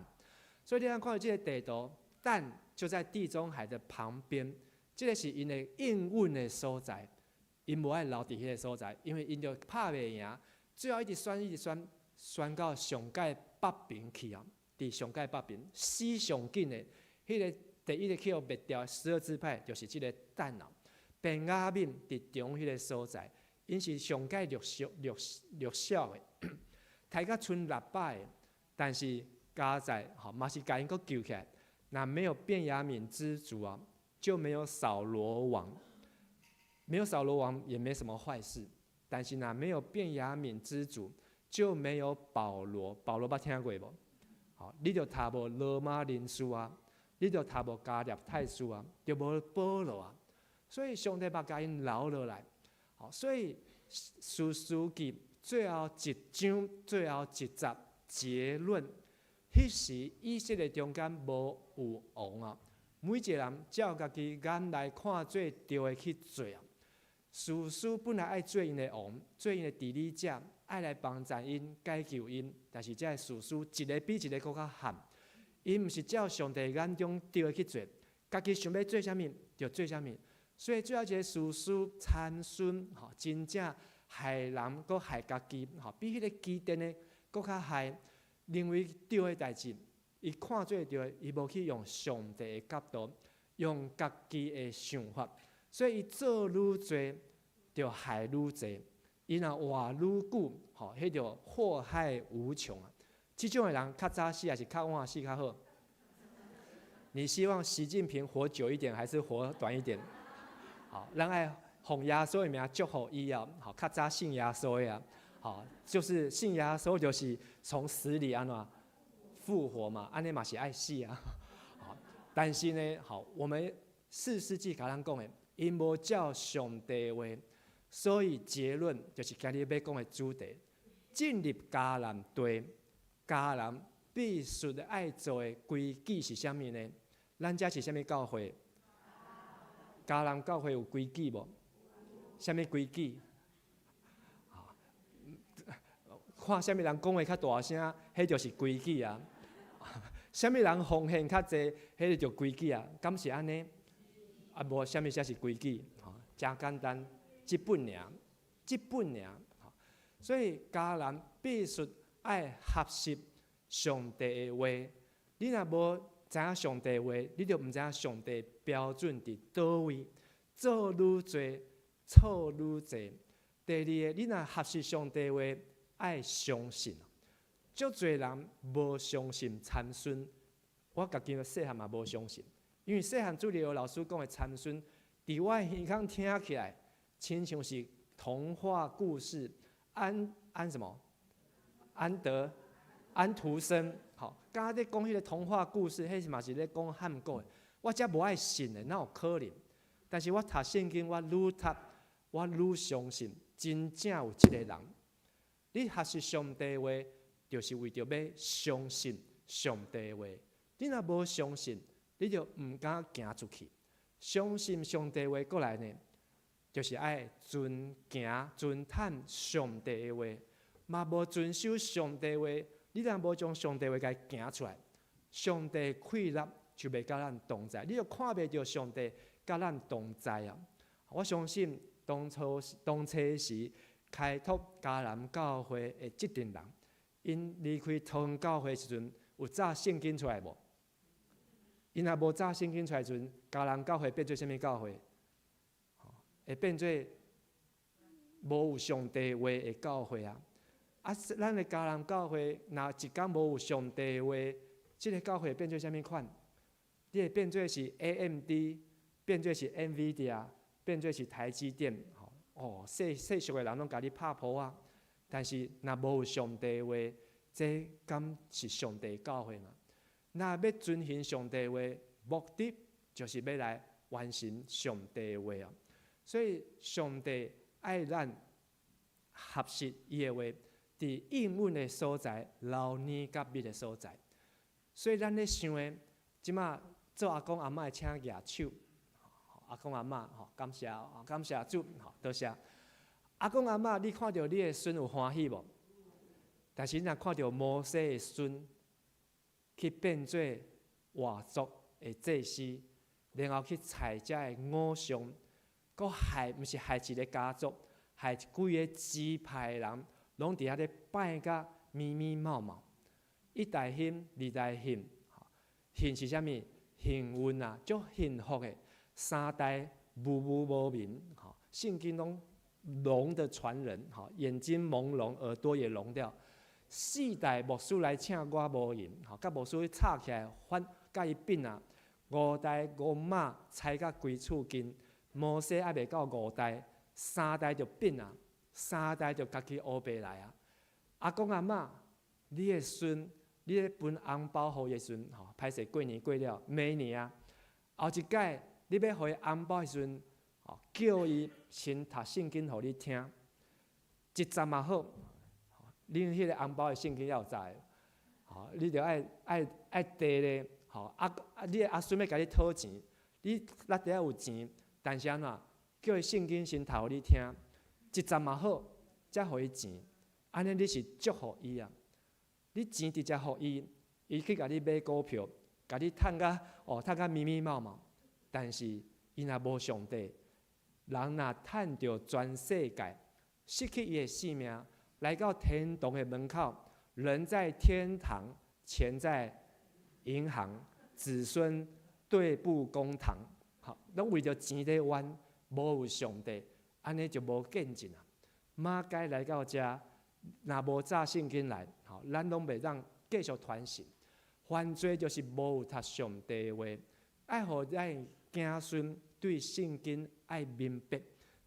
所以你通看著這个地圖，但就在地中海的旁邊，這个是𪜶的應允的所在，𪜶無愛留佇彼个所在，因為𪜶就拍袂贏，最後一直選，一直選，選到上蓋北邊去啊！佇上蓋北邊，死上緊的，彼个第一个去予滅掉12支派，就是這个但啊。便雅憫佇中彼个所在，𪜶是上蓋弱小、弱弱小的，刣甲賰600個，但是加在吼嘛是共𪜶閣救起來。若沒有便雅憫支族啊，就沒有掃羅王。沒有掃羅王也沒什麼壞事，但是若沒有便雅憫支族，就沒有保羅。保羅捌聽過無？吼，你著讀無羅馬人書啊，你著讀無加拉太書啊，就無保羅啊。所以上帝嘛共𪜶留落來。好，所以士師記最後一章最後一節結論，彼時以色列中間無有王啊，每一个人照家己眼內看做對的去做啊。士師本來愛做𪜶的王，做𪜶的治理者，愛來幫助𪜶解救𪜶，但是這个士師一个比一个閣較譀，𪜶毋是照上帝眼中對的去做，家己想欲做啥物就做啥物。所以最後一个士師參孫，吼，真正害人，閣害家己，吼，比彼个基甸的閣較害。認為對的代誌，伊看做對的，伊無去用上帝的角度，用家己的想法，所以伊做愈濟，就害愈濟。伊若活愈久，吼，彼就禍害無窮啊！這種的人較早死還是較晚死較好？你希望習近平活久一點，還是活短一點？好，咱愛奉耶穌的名祝福伊哦，好，較早信耶穌的啊，好，就是信耶穌就是從死裡按怎復活嘛，按呢嘛是愛死啊。好，但是呢，好，我們士師記共咱講的，𪜶無照上帝話，所以結論就是今日欲講的主題：進入迦南地，迦南必須愛做的規矩是啥物呢？咱這是啥物教會？迦南教會有規矩無？啥物規矩？看啥物人講話較大聲，彼就是規矩啊！啥物人奉獻較濟，彼个就規矩啊！敢是按呢？啊，無啥物才是規矩？吼，誠簡單，這本爾，這本爾。所以迦南必須愛學習上帝的話。你若無知影上帝話，你就毋知影上帝標準佇佗位，做愈濟，錯愈濟。第二个，你若學習上帝話，愛相信。足濟人無相信參孫，我家己細漢嘛無相信，因為細漢主日學老師講的參孫，佇我耳孔聽起來，親像是童話故事，安安什麼？安德安徒生，吼，敢若咧講彼个童話故事，彼是嘛是咧講譀古的，我才無愛信的，哪有可能？但是我讀聖經，我愈讀，我愈相信，真正有這个人。你學習上帝話，就是為著欲相信上帝話。你若無相信，你就毋敢行出去。相信上帝話過來呢，就是愛遵行、遵探上帝的話。嘛無遵守上帝話，你若無將上帝話共伊行出來，上帝氣力就袂佮咱同在，你就看袂著上帝佮咱同在啊！我相信當初當初時開拓迦南教會的這陣人，𪜶離開桃園教會時陣，有紮聖經出來無？𪜶若無紮聖經出來時陣，迦南教會變做啥物教會？會變做無有上帝話的教會啊！啊，咱的迦南教會若一工無有上帝話，這个教會變做啥物款？你會變做是 AMD，變做是 NVIDIA，變做是台積電，哦，世世俗的人攏共你拍噗仔。但是若無有上帝話，這敢是上帝教會嗎？若欲遵行上帝話，目的就是欲來完成上帝話啊！所以上帝愛咱學習伊的話，佇應允的所在，流奶佮蜜的所在。所以咱咧想的，這馬做阿公阿嬤的請舉手，阿公阿嬤吼，感謝感謝主，吼，多謝。阿公阿嬤，你看著你的孫有歡喜無？但是你若看著摩西的孫去變做外族的祭司，然後去採遮的偶像，閣害毋是害一个家族，害規个支派的人，攏佇遐咧拜甲密密麻麻。一代興，二代幸，幸是啥物？幸運啊，足幸福的。三代無無無明，吼，聖經攏聾的傳人，吼，眼睛朦朧，耳朵也聾掉。四代牧師來請我無閒，吼，佮牧師吵起來，反共伊變啊。五代五媽拆甲規厝近，摩西猶未到五代，三代就變啊，三代就家己烏白來啊。阿公阿嬤，你的孫，你咧分紅包予伊的時陣，吼，歹勢過年過了，明年啊，後一擺你欲予伊紅包的時陣，吼，叫伊先讀聖經予你聽，一節嘛好，恁彼个紅包的聖經猶有在，吼，你著愛愛愛提咧，吼，啊啊，你的阿孫欲共你討錢，你內袋仔有錢，但是按怎，叫伊聖經先讀予你聽，一節嘛好，才予伊錢，按呢你是祝福伊啊。你錢直接予伊，伊去共你買股票，共你趁甲哦，趁甲密密麻麻。但是伊若無上帝，人若趁著全世界，失去伊的性命，來到天堂的門口，人在天堂，錢在銀行，子孫對簿公堂，好，攏為著錢咧冤，無有上帝，按呢就無見證啊。馬偕來到遮，若無紮聖經來，吼，咱攏袂當繼續傳承。犯罪就是無有讀上帝話，愛予咱子孫對聖經愛明白。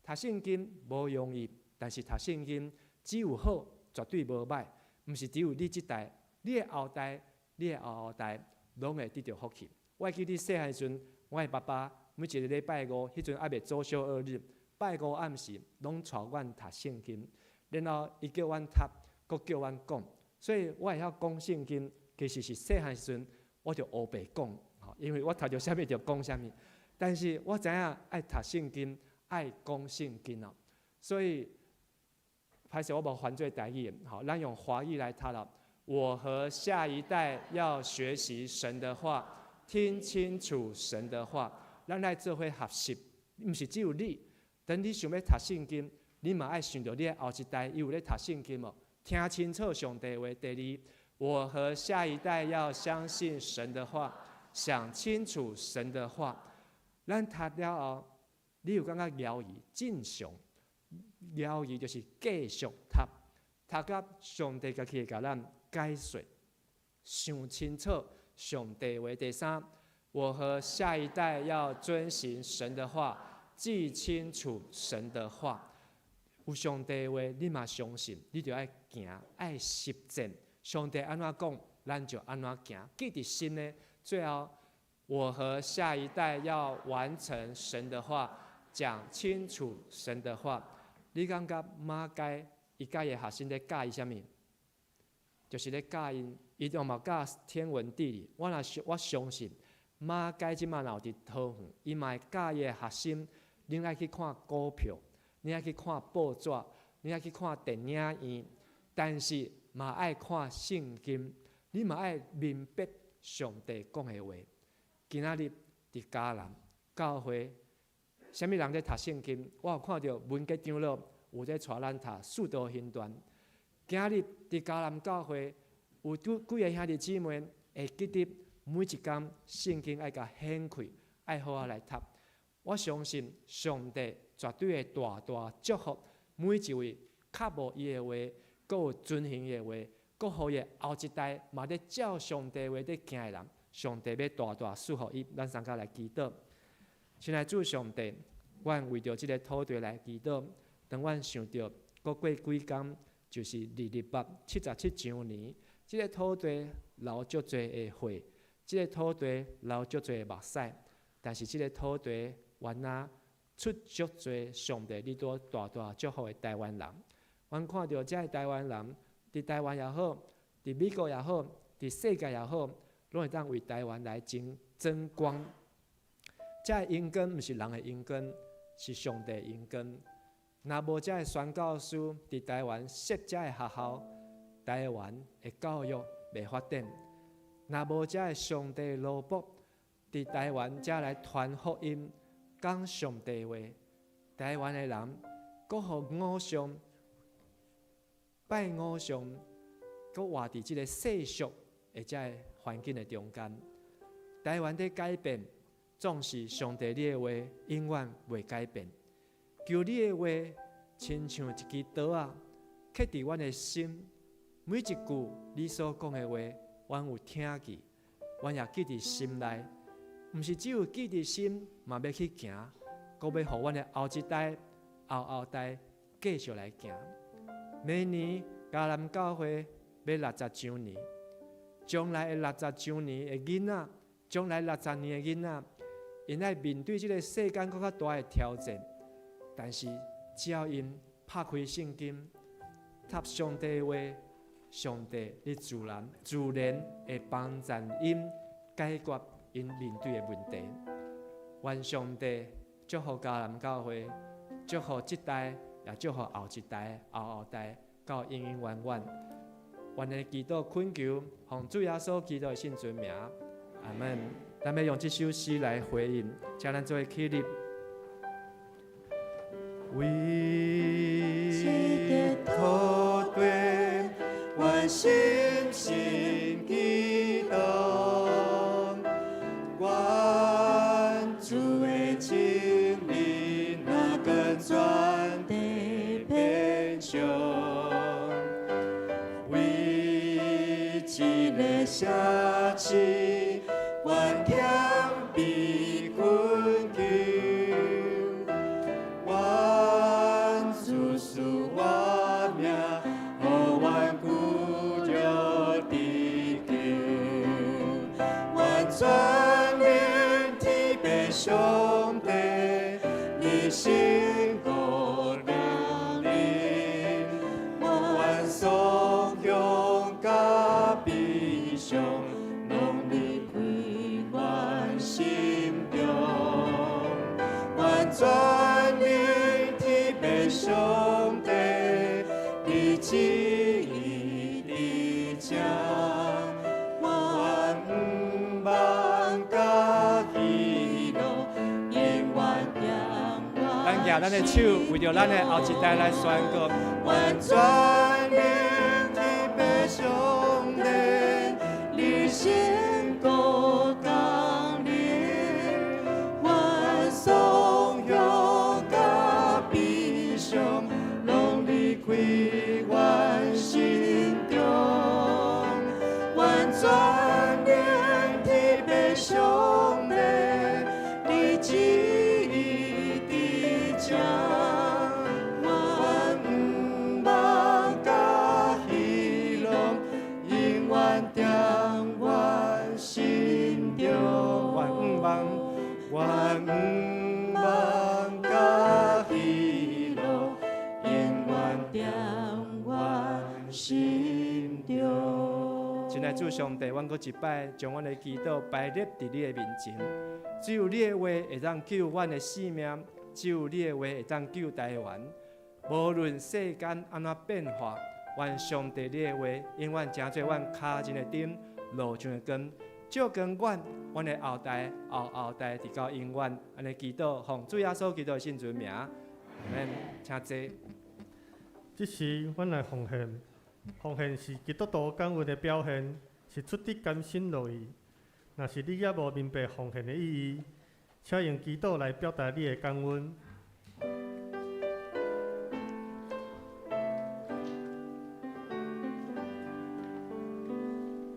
讀聖經無容易，但是讀聖經只有好，絕對無歹。毋是只有你這代，你的後代、你的後後代，攏會得著福氣。我會記得細漢時陣，我的爸爸每一个禮拜五，彼陣猶未周休二日，拜五暗時攏帶阮讀聖經，然後伊叫阮讀，閣叫阮講，所以我會曉講聖經，其實是細漢時陣我就烏白講，因為我讀著啥物就講啥物。但是我知影愛讀聖經，愛講聖經哦，所以歹勢我無翻做台語，吼，咱用華語來讀咯。我和下一代要學習神的話，聽清楚神的話，咱來做伙學習，毋是只有你。當你想欲讀聖經，你嘛愛想著你的後一代伊有咧讀聖經無？聽清楚上帝話。第二，我和下一代要相信神的話，想清楚神的話。咱讀了後，你有感覺療愈正常？療愈就是繼續讀，讀甲上帝家己會共咱解說，想清楚上帝話。第三，我和下一代要遵行神的話，記清楚神的話。有上帝話，你嘛相信，你就愛行，愛實踐。上帝按怎講，咱就按怎行。記佇心呢，最後，我和下一代要完成神的話，講清楚神的話。你感覺馬偕伊佮伊的學生咧教伊啥物？就是咧教𪜶，伊就嘛教天文地理。我若我相信馬偕這馬若有佇桃園，伊嘛會教伊的學生，恁愛去看股票，恁愛去看報紙，恁愛去看電影院。但是嘛愛看聖經，你嘛愛明白上帝講的話。今仔日佇迦南教會，啥物人咧讀聖經？我有看著文傑長老有咧帶咱讀《使徒行傳》。今仔日佇迦南教會有幾幾个兄弟姊妹會記得每一工聖經愛共掀開，愛好好來讀。我相信上帝絕對會大大祝福每一位渴慕伊的話，閣有遵行伊的話，閣予伊的後一代嘛咧照上帝話咧行的人，上帝欲大大賜福伊。咱三個來祈禱，親愛主上帝，阮為著這个土地來祈禱。當阮想著閣過幾工，就是2677周年，這个土地流足濟的血，這个土地流足濟的目屎，但是這个土地原來出足濟上帝你拄大大祝福的台灣人。阮看著這个台灣人，佇台灣也好，佇美國也好，佇世界也好，攏會當為台灣來爭爭光。這个榮光毋是人的榮光，是上帝榮光。若無這个宣教師佇台灣設這个學校，台灣的教育袂發展。若無這个上帝奴僕佇台灣遮來傳福音、講上帝話，台灣的人閣予偶像拜偶像，閣活佇這个世俗的這个環境的中間。台灣佇改變，總是上帝你的話永遠袂改變。求你的話，親像一支刀仔，刻佇阮的心。每一句你所講的話，阮有聽見，阮也記佇心內。毋是只有記佇心，嘛欲去行，閣欲予阮的後一代、後後代繼續來行。明年迦南教會欲60周年，將來的60周年的囡仔，將來60年的囡仔，𪜶愛面對這个世間閣較大的挑戰。但是只要𪜶拍開聖經，讀上帝的話，上帝你自然自然會幫助𪜶解決𪜶面對的問題。願上帝祝福迦南教會，祝福這代，也祝福後一代、後後代，到永永遠遠。願的祈禱懇求，奉主耶穌基督的聖尊名，阿門。咱欲用這首詩來回應，請咱做伙起立。為這土地，阮深深祈禱，願主的聖靈若跟全地遍上，為這个城市，阮謙卑懇求，願主賜活命，予阮久著得救，願全能天父上帝，日新閣憐憫，願喪鄉佮悲傷，攏離開阮心中，願全能天父上帝，你旨意佇這，願望佮喜樂，永遠踮咱舉咱的手，為著咱的後一代來宣告。願全能天父上帝，日新閣降臨，願喪鄉佮悲傷，攏離開阮心中，願全能天父上帝，你旨意佇這，願望佮喜樂，永遠踮阮心中。願望，願望佮喜樂，永遠踮阮心中。親愛主上帝，阮閣一擺將阮的祈禱擺列佇你的面前。只有你的話會當救阮的性命，只有你的話會當救台灣。無論世間按怎變化，願上帝你的話永遠成做阮跤前的燈，路上的光，照光阮，阮的後代後後代直到永遠。按呢祈禱，奉主耶穌基督的聖尊名，阿們，請坐。這時，阮來奉獻，奉獻是基督徒感恩的表現，是出自甘心樂意。若是你猶無明白奉獻的意義，請用祈禱來表達你的感恩。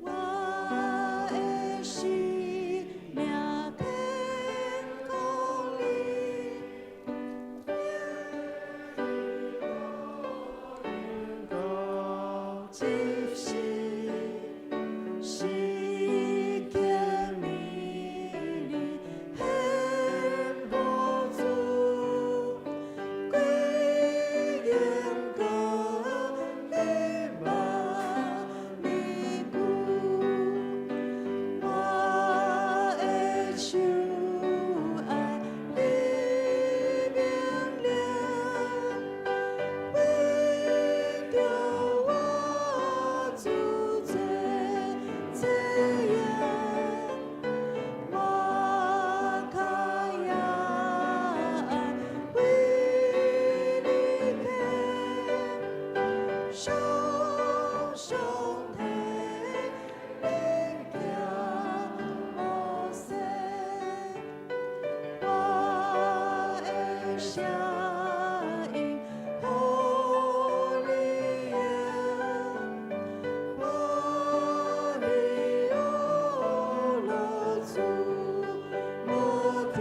我的生命天國裡，這是是經歷你幸福主，歸榮耀你萬年久。我的手愛你命令，為著我主做這樣，我較也愛為你獻，常常提你行無說，我的聲音予你聽，我你樂主無天，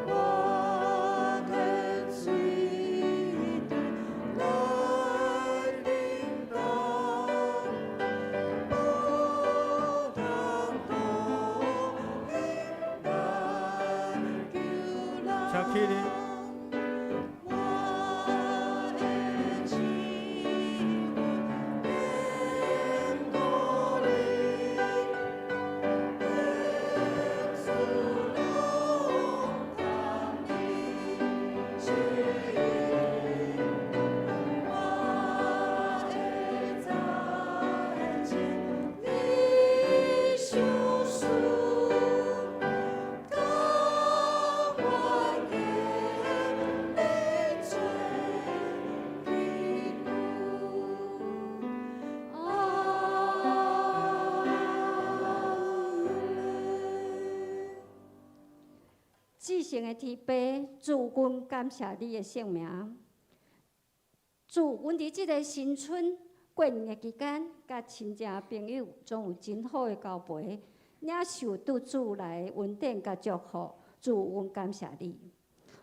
我願隨主來叮當，無通講來救人。請起立。我的指紋堅固你，主攏通你指引，我會再見你相思，甘願經歷做基督。阿們。至聖的天父，主，阮感謝你的聖名。主，阮佇這个新春過年的期間，佮親戚朋友總有真好的交陪，領受對主來的恩典佮祝福。主，阮感謝你。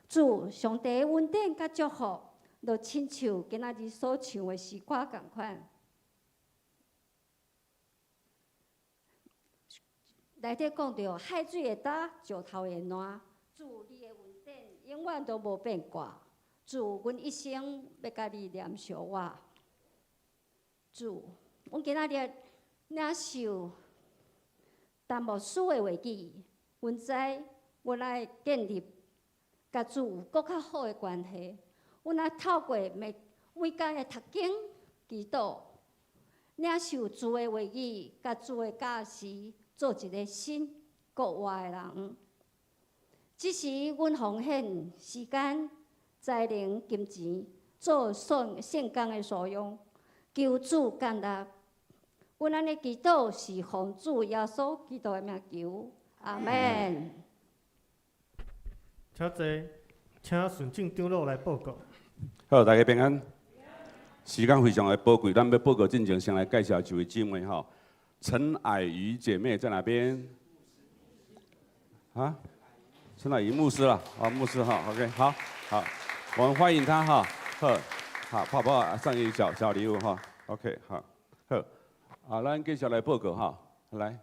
主，上帝的恩典佮祝福，就親像今仔日所唱的詩歌仝款。內底講著海水會焦，石頭會爛，主你的恩典永遠都無變過。主，阮一生欲佮你連相活。主，阮今仔日領受陳牧師的話語，阮知阮愛建立佮主有閣較好的關係。阮愛透過每每工的讀經、祈禱，領受主的話語，佮主的教示，做一个新閣活的人。這時，阮奉獻時間、才能、金錢，做聖聖工的所用，求主感恩。阮按呢祈禱是奉主耶穌基督的名求，阿們。請坐，請順正長老來報告。好，大家平安。時間非常的寶貴，咱欲報告進前，先來介紹一位姊妹吼。陳靄瑜姐妹在哪邊？啊？陳靄瑜牧師啦，啊，牧師哈，OK，好，好，我們歡迎她哈，好，好，泡泡送伊小小禮物哈，OK，好，好，好，咱繼續來報告哈，來，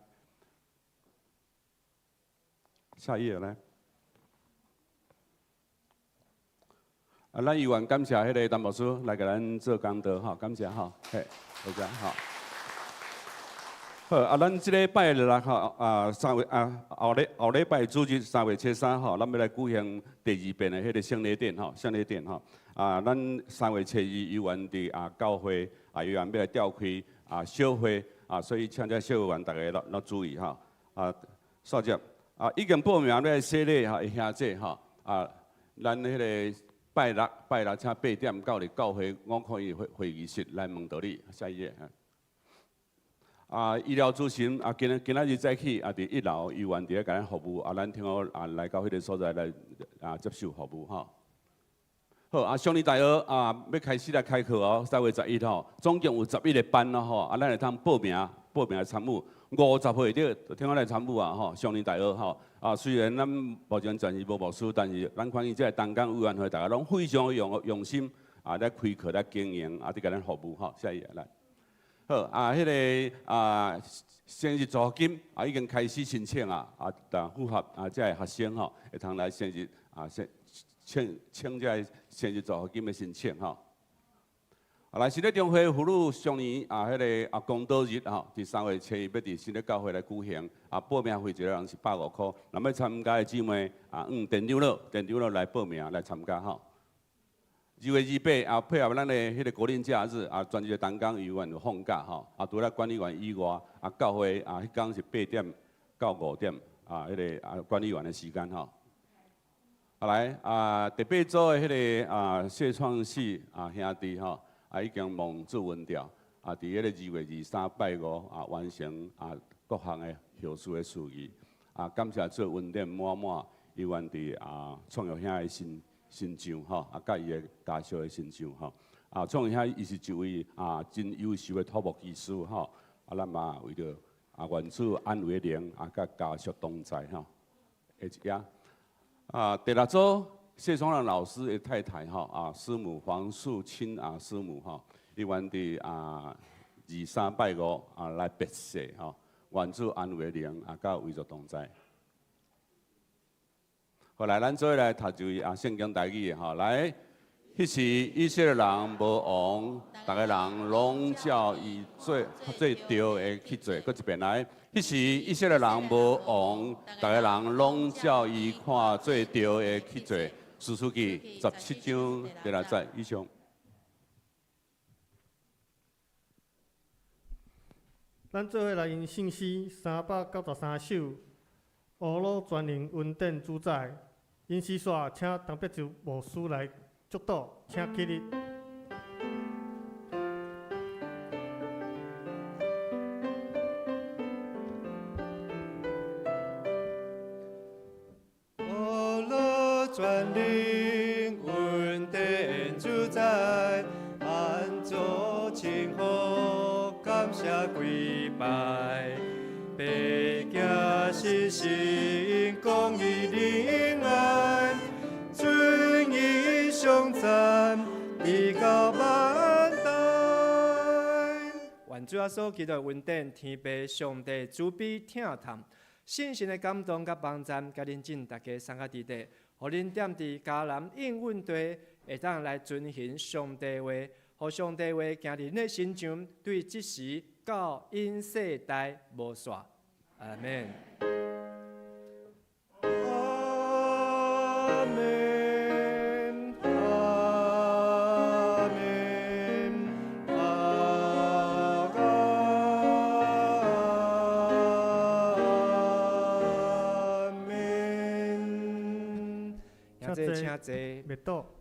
下一頁來。啊，咱猶原感謝彼个陳牧師來共咱做講道吼，感謝吼，嘿，多謝吼。好，啊，咱這禮拜六吼，啊，三月啊，後禮後禮拜主日3月初3吼，咱欲來舉行第二遍的彼个聖禮典吼，聖禮典吼。啊，咱3月初2猶原佇啊教會啊，猶原欲來召開啊小會啊，所以請這小會員逐家攏注意吼。啊，煞接啊，已經報名欲來洗禮吼，兄姐吼，啊，咱彼个拜六拜六請8點到佇教會501會會議室來問道理，下一頁。啊，醫療諮詢啊，今今仔日早起啊，佇一樓醫院佇咧共咱服務啊，咱聽好啊，來到彼个所在來啊接受服務吼。好啊，少年大學啊，欲開始來開課哦，3月11吼，總共有11個班咯吼，啊，咱會通報名報名來參與，50歲以上聽好來參與啊吼，少年大學吼啊，雖然咱目前暫時無牧師，但是咱看見這个同工委員會，大家攏非常用用心啊，來開課來經營啊，佇共咱服務吼，下一頁來。好啊，彼个啊，生日助學金啊，已經開始申請啊，啊，但符合啊，這个學生吼，會通來生日啊，申請請這个生日助學金的申請吼。啊，來新的中會婦女上年啊，彼个啊公道日吼，佇3月初1欲佇新的教會來舉行啊，報名費一個人是150箍，若欲參加的姊妹啊，向店長老店長老來報名來參加吼。2月28啊，配合咱的彼个國定假日啊，全日同工猶原有放假吼。啊，除了管理員以外，啊，教會啊，彼工是8點到5點啊，彼个啊管理員的時間吼。啊來啊，第八組的彼个啊謝創世啊兄弟吼，啊已經蒙主恩召啊，佇彼個2月23拜五啊完成啊各項的後事的事宜啊，感謝主恩典滿滿，猶原佇啊創業兄的身身上吼，啊，佮伊的家屬的身上吼，啊，創業兄伊是一位啊真優秀的土木技師吼，啊，咱嘛為著啊願主安慰靈啊，佮家屬同在吼。下一頁，啊，第六組謝松仁老師的太太吼，啊，師母黃素清啊，師母吼，伊原佇啊23拜五啊來別逝吼，願主安慰靈啊，佮遺族同在。後來，咱做伙來讀一位啊聖經台語的吼，來，彼時以色列人無王，逐个人攏照伊做做對的去做。閣一遍來，彼時以色列人無王，逐个人攏照伊看做對的去做。士師記17章第6節以上。咱做伙來用聖詩393首，烏魯全能恩典主宰。因此煞請陳伯洲牧師來祝禱，請起立。阿樂全能恩典主宰，按主稱呼感謝跪拜，白行實行公義仁愛，尊義頌讚，直到萬代。願主耶穌基督的恩典、天父上帝慈悲疼痛、聖神的感動佮幫助，佮恁眾大家三個弟弟，予恁踮佇迦南應允地，會當來遵行上帝話，予上帝話行佇恁的身上，對這時到永世代無煞。阿們。阿們，阿們，阿們。請坐，請坐。默禱。